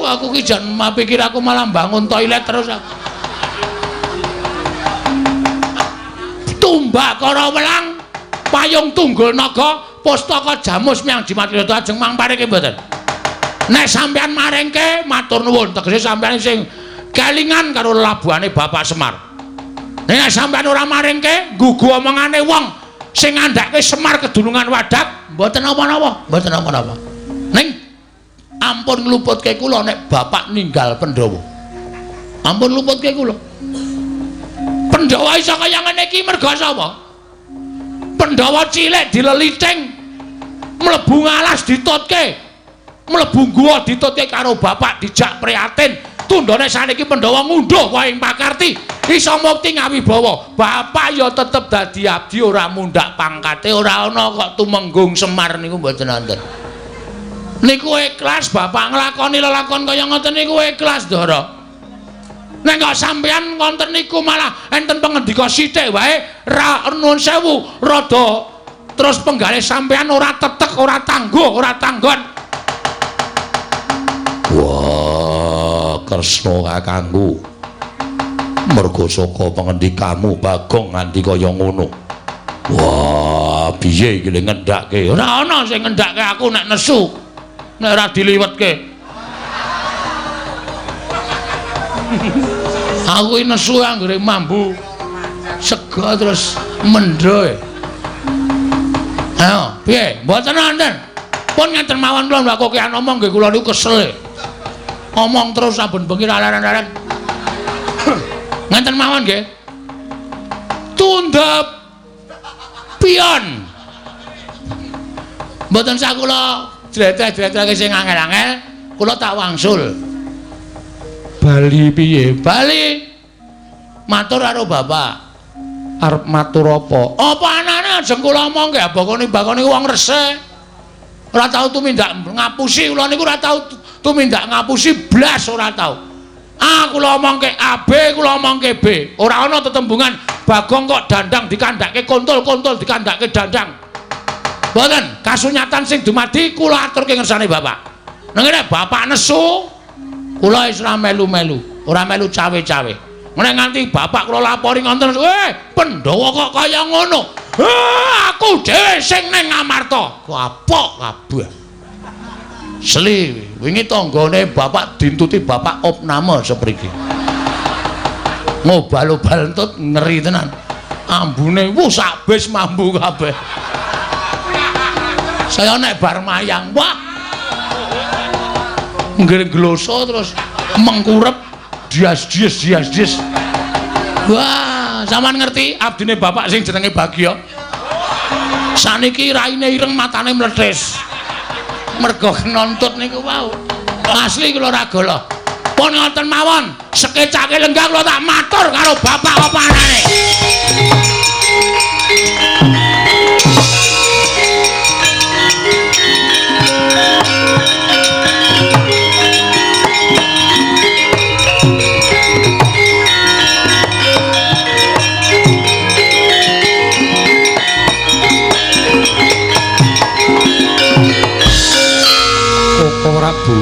Aku ki jan pikir aku malah bangun toilet terus aku. Tumbak kara welang, payung tunggul naga, pustaka Jamus Miang Jimat Lata ajeng mang paringke mboten. Nek sampean maringke matur nuwun, tegese sampean sing kelingan karo labuhane Bapak Semar. Nek sampean ora maringke, nggugu omongane wong sing ngandhake Semar kedunungan wadak, mboten napa-napa, mboten napa-napa. Ning ampun ngluputke kula nek bapak ninggal Pandhawa. Ampun ngluputke kula. Pandhawa iso kaya ngene iki merga sapa? Pandhawa cilik dileliting, mlebu ngalas ditutke, mlebu guwa ditutke karo bapak dijak prihatin. Tundhone saniki Pandhawa ngunduh wae ing pakarti, iso mukti ngawibawa. Bapak ya tetep dadi abdi ora mundhak pangkate, ora ana kok tumenggung Semar niku mboten wonten. Niku ikhlas bapak nglakoni lelakon kaya ngoten niku ikhlas, Ndara. Nek kok sampean ngonten niku malah enten pengendika sithik wae ra nuwun sewu rada terus penggalih sampean ora tetek, ora tangguh, ora tanggon. Wah, Kresna kakangku. Mergo saka pengendikamu Bagong nganti kaya ngono. Wah, piye iki le ngendhake? Ora ana sing ngendhake aku nek nesu. Nek ora diliwetke. Aku iki nesu anggere mambu sego terus mendho. Ayo, piye? Mboten wonten. Pun ngeten mawon kula mbak kokean omong nggih kula niku kesel. Omong terus saben bengi laren-laren. Ngeten mawon nggih. Tunda pion. Mboten sak kula jletreh-jletrehke sing angel-angel, kula tak wangsul. Bali piye? Bali. Matur karo bapak. Arep matur apa? Apa anane ajeng kula omongke bakone wong resik. Ora tau tumindak ngapusi kula niku ora tau tumindak ngapusi blas ora tau. Ah kula omongke A B kula omongke B. Ora ana tetembungan Bagong kok dandang dikandhake kontol, kontol dikandhake dandang. Mboten, kasunyatan sing dumadi kula aturke ngersane bapak. Nang ngene bapak nesu, kula wis ora melu-melu, ora melu cawe-cawe. Nek nganti bapak kula lapori ngoten, Pandhawa kok kaya ngono. Aku dhewe sing ning Ngamarta. Kapok kabeh. Seli, wingi tanggane bapak dintuti bapak opname sepriki. Ngobal-obal entut ngeri tenan. Ambune wuh sak bis mambu kabeh. Saya nek bar mayang, wah. Nggih gloso terus mengkurep dias dias dias dias. Wah, sampean ngerti abdine bapak sing jenenge Bagya. Saniki raine ireng matane mlethis. Mergo kenontut niku wau. Asli kula ora golo. Pun ngoten mawon, sekecake lenggah kula tak matur karo bapak apa anane. Prabu,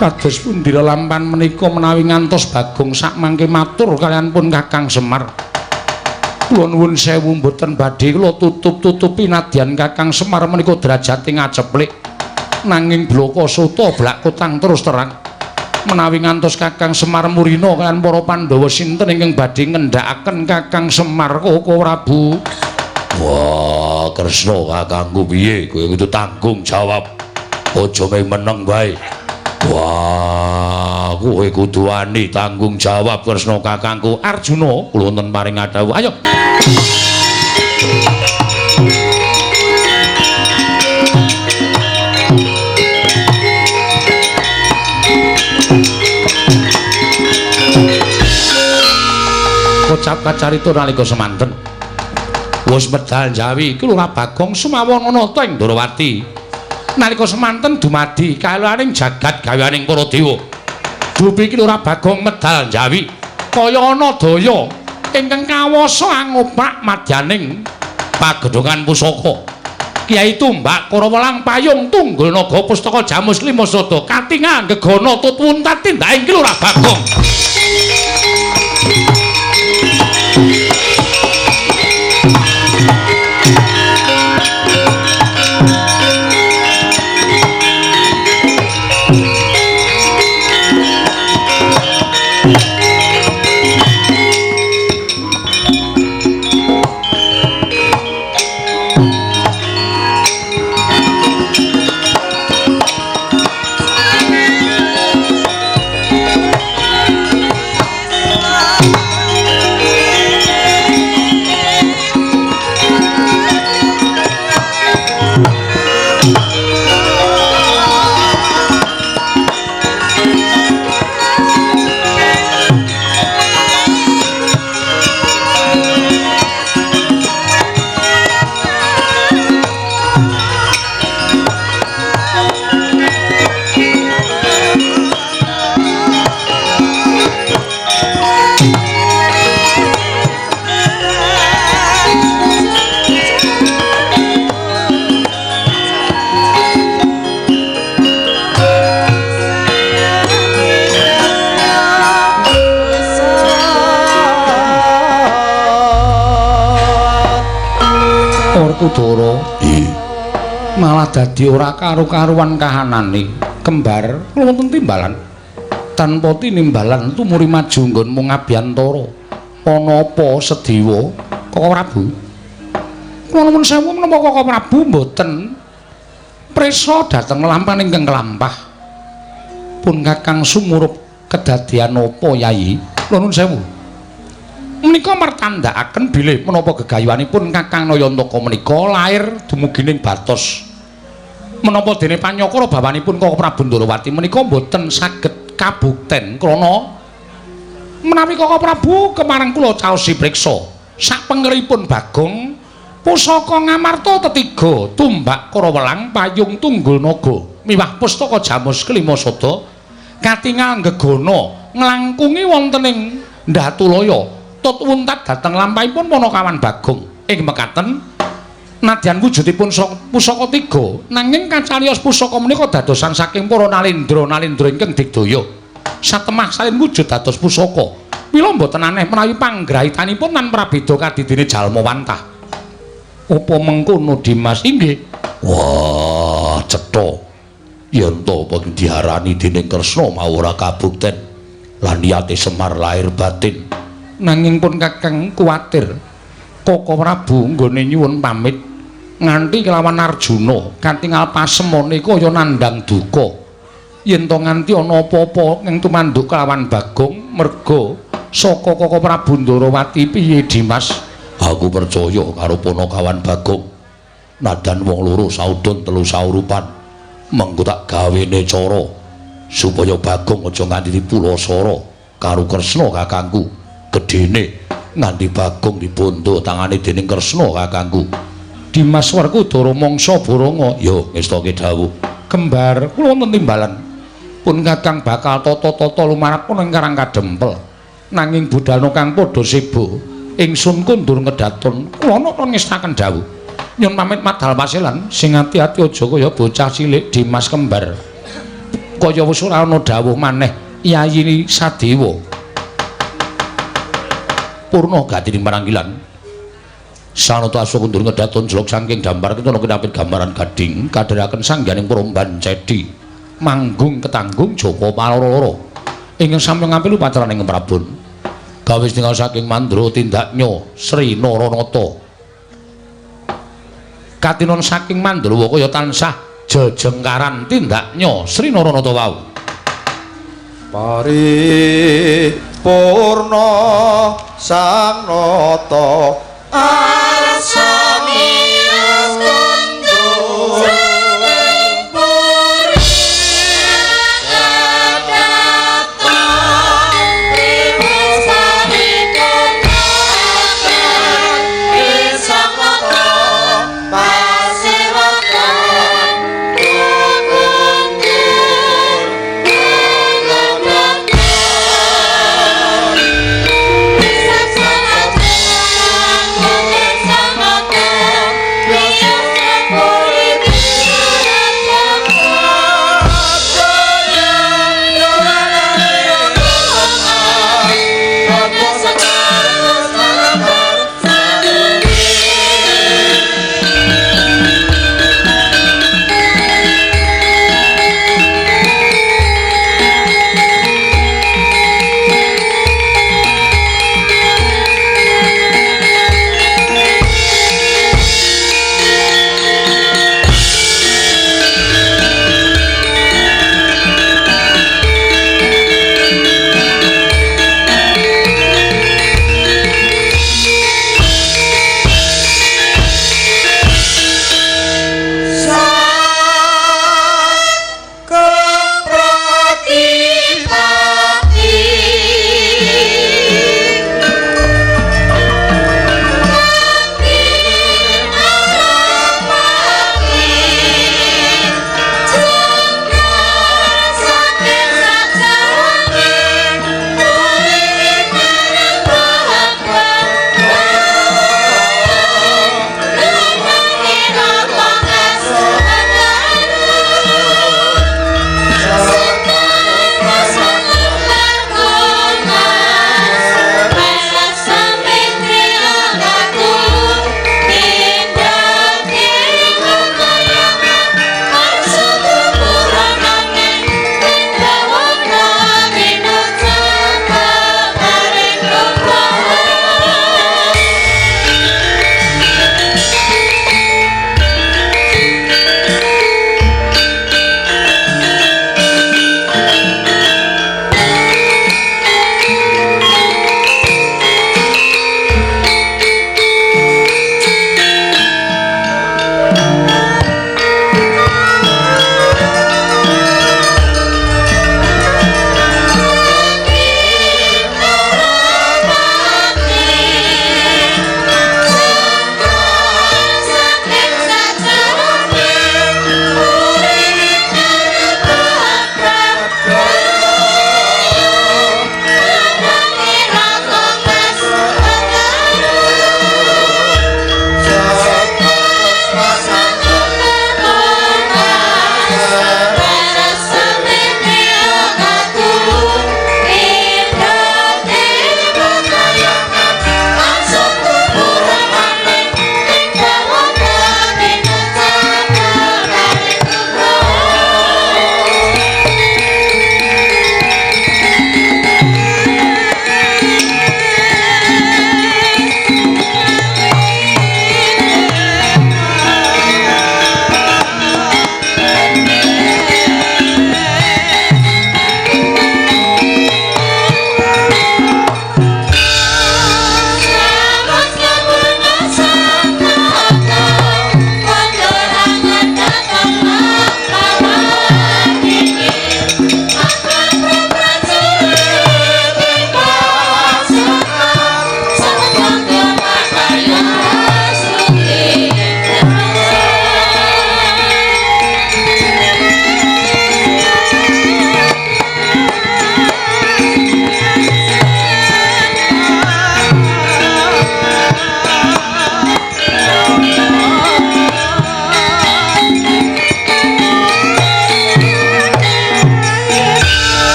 kados pundi lelampan menika menawi ngantos Bagong sakmangke matur kaliyan pun Kakang Semar. Kula nuwun sewu mboten badhe kula tutup-tutupi nadyan Kakang Semar menika derajate ngaceplik. Nanging blaka sota blak kotang terus terang. Menawi ngantos Kakang Semar murina kaliyan para Pandhawa sinten ingkang badhe ngendhakaken Kakang Semar Koko Prabu? Wah, Kresna kakangku piye kowe kudu tanggung jawab. Aja mung meneng wae. Wah, kowe kudu wani tanggung jawab Kresna kakangku. Arjuna, kula wonten paring dhawuh. Ayo. Kocap kacarita nalika semanten. Wis medal Jawi, iki Lurah Bagong sumawon ana ing Ndorowati. Nalika semanten dumadi kaelaning jagat gaweaning para dewa. Dupi iki Lurah Bagong medal Jawi kaya ana daya ingkang kawasa angopak madyaning pagedhongan pusaka. Kyai Tumbak Karawelang Payung Tunggul Naga Pustaka Jamus Lima Sada katingal gegana tut wuntat tindaking Ki Lurah Bagong. Werkudara malah dadi ora karu-karuan kahanane. Kembar kula wonten timbalan. Tanpa tinimbalan tumuri maju nggonmu ngabiyantara. Ana apa Sediwa Koko Prabu? Kula nuwun sewu menapa Koko Prabu mboten prisa dhateng lampahan ingkang kelampah. Pun Kakang sumurup kedadian apa Yayi? Kula nuwun sewu. Menika mertandhakaken bilih menapa gegayuhanipun Kakang Nayantaka menika lair dumugi ing batos. Menapa dene panyakara bawanipun Koko Prabu Ndorowati menika mboten saged kabukten krana menawi Koko Prabu kemareng kula caosi priksa sapengeripun Bagong pusaka Ngamarta tetiga tumbak Karawelang payung tunggul naga miwah pustaka Jamus kelima sada katingal gegana nglangkungi wonten ing Ndatulaya tut wuntat dhateng lampahipun Panakawan Bagong ing mekaten nadyan wujudipun pusaka tiga nanging kacariyos pusaka menika dadosan saking para nalendra-nalendra ingkang digdaya satemah salin wujud dados pusaka. Mila mboten aneh menawi panggrahitanipun lan prabeda kadidene jalma wantah. Apa mengkono Dimas? Inggih. Wah, cetha. Yen to apa diarani dening Kresna mau ora kabukten lan niate Semar lahir batin. Nanging pun Kakang kuwatir Koko Prabu nggone nyuwun pamit nganti kelawan Arjuna katingal pasemone kaya nandhang duka. Yen to nganti ana apa-apa ing tumanduk kelawan Bagong merga saka Koko Prabu Ndorowati piye Dimas? Aku percaya karo Panakawan Bagong. Nadan wong loro saudon telu saurupan. Mengko tak gawene cara supaya Bagong aja nganti dipulasara karo Kresna kakangku. Gedene nganti Bagong dibondo tangane dening Kresna kakangku. Dimas Werkudara mangsa Boronga. Yo ngestake dawuh. Kembar kula wonten timbalan. Pun Kakang bakal tata-tata lumarap ana ing Karang Kadempel. Nanging budalna kang padha seba, ingsun kondur ngedaton. Kula nata ngestaken dawuh. Nyun pamit madal pasilan, sing ati-ati aja kaya bocah cilik Dimas Kembar. Kaya wis ora ana dawuh maneh Yayi Sadewa. Purna gati maranggilan. Sanata asa kundur ngedaton jelok saking dampar ketana kinapit gambaran gading kadheraken sangganing Promban Cedi. Manggung ketanggung Joko Paloro. Ingkang sampun ngampil upacaraning Prabon. Gawe tinggal saking Mandra tindaknya Sri Naranata. Katinon saking Mandrawa kaya tansah jejengkaran tindaknya Sri Naranata wau. Paripurna sang nata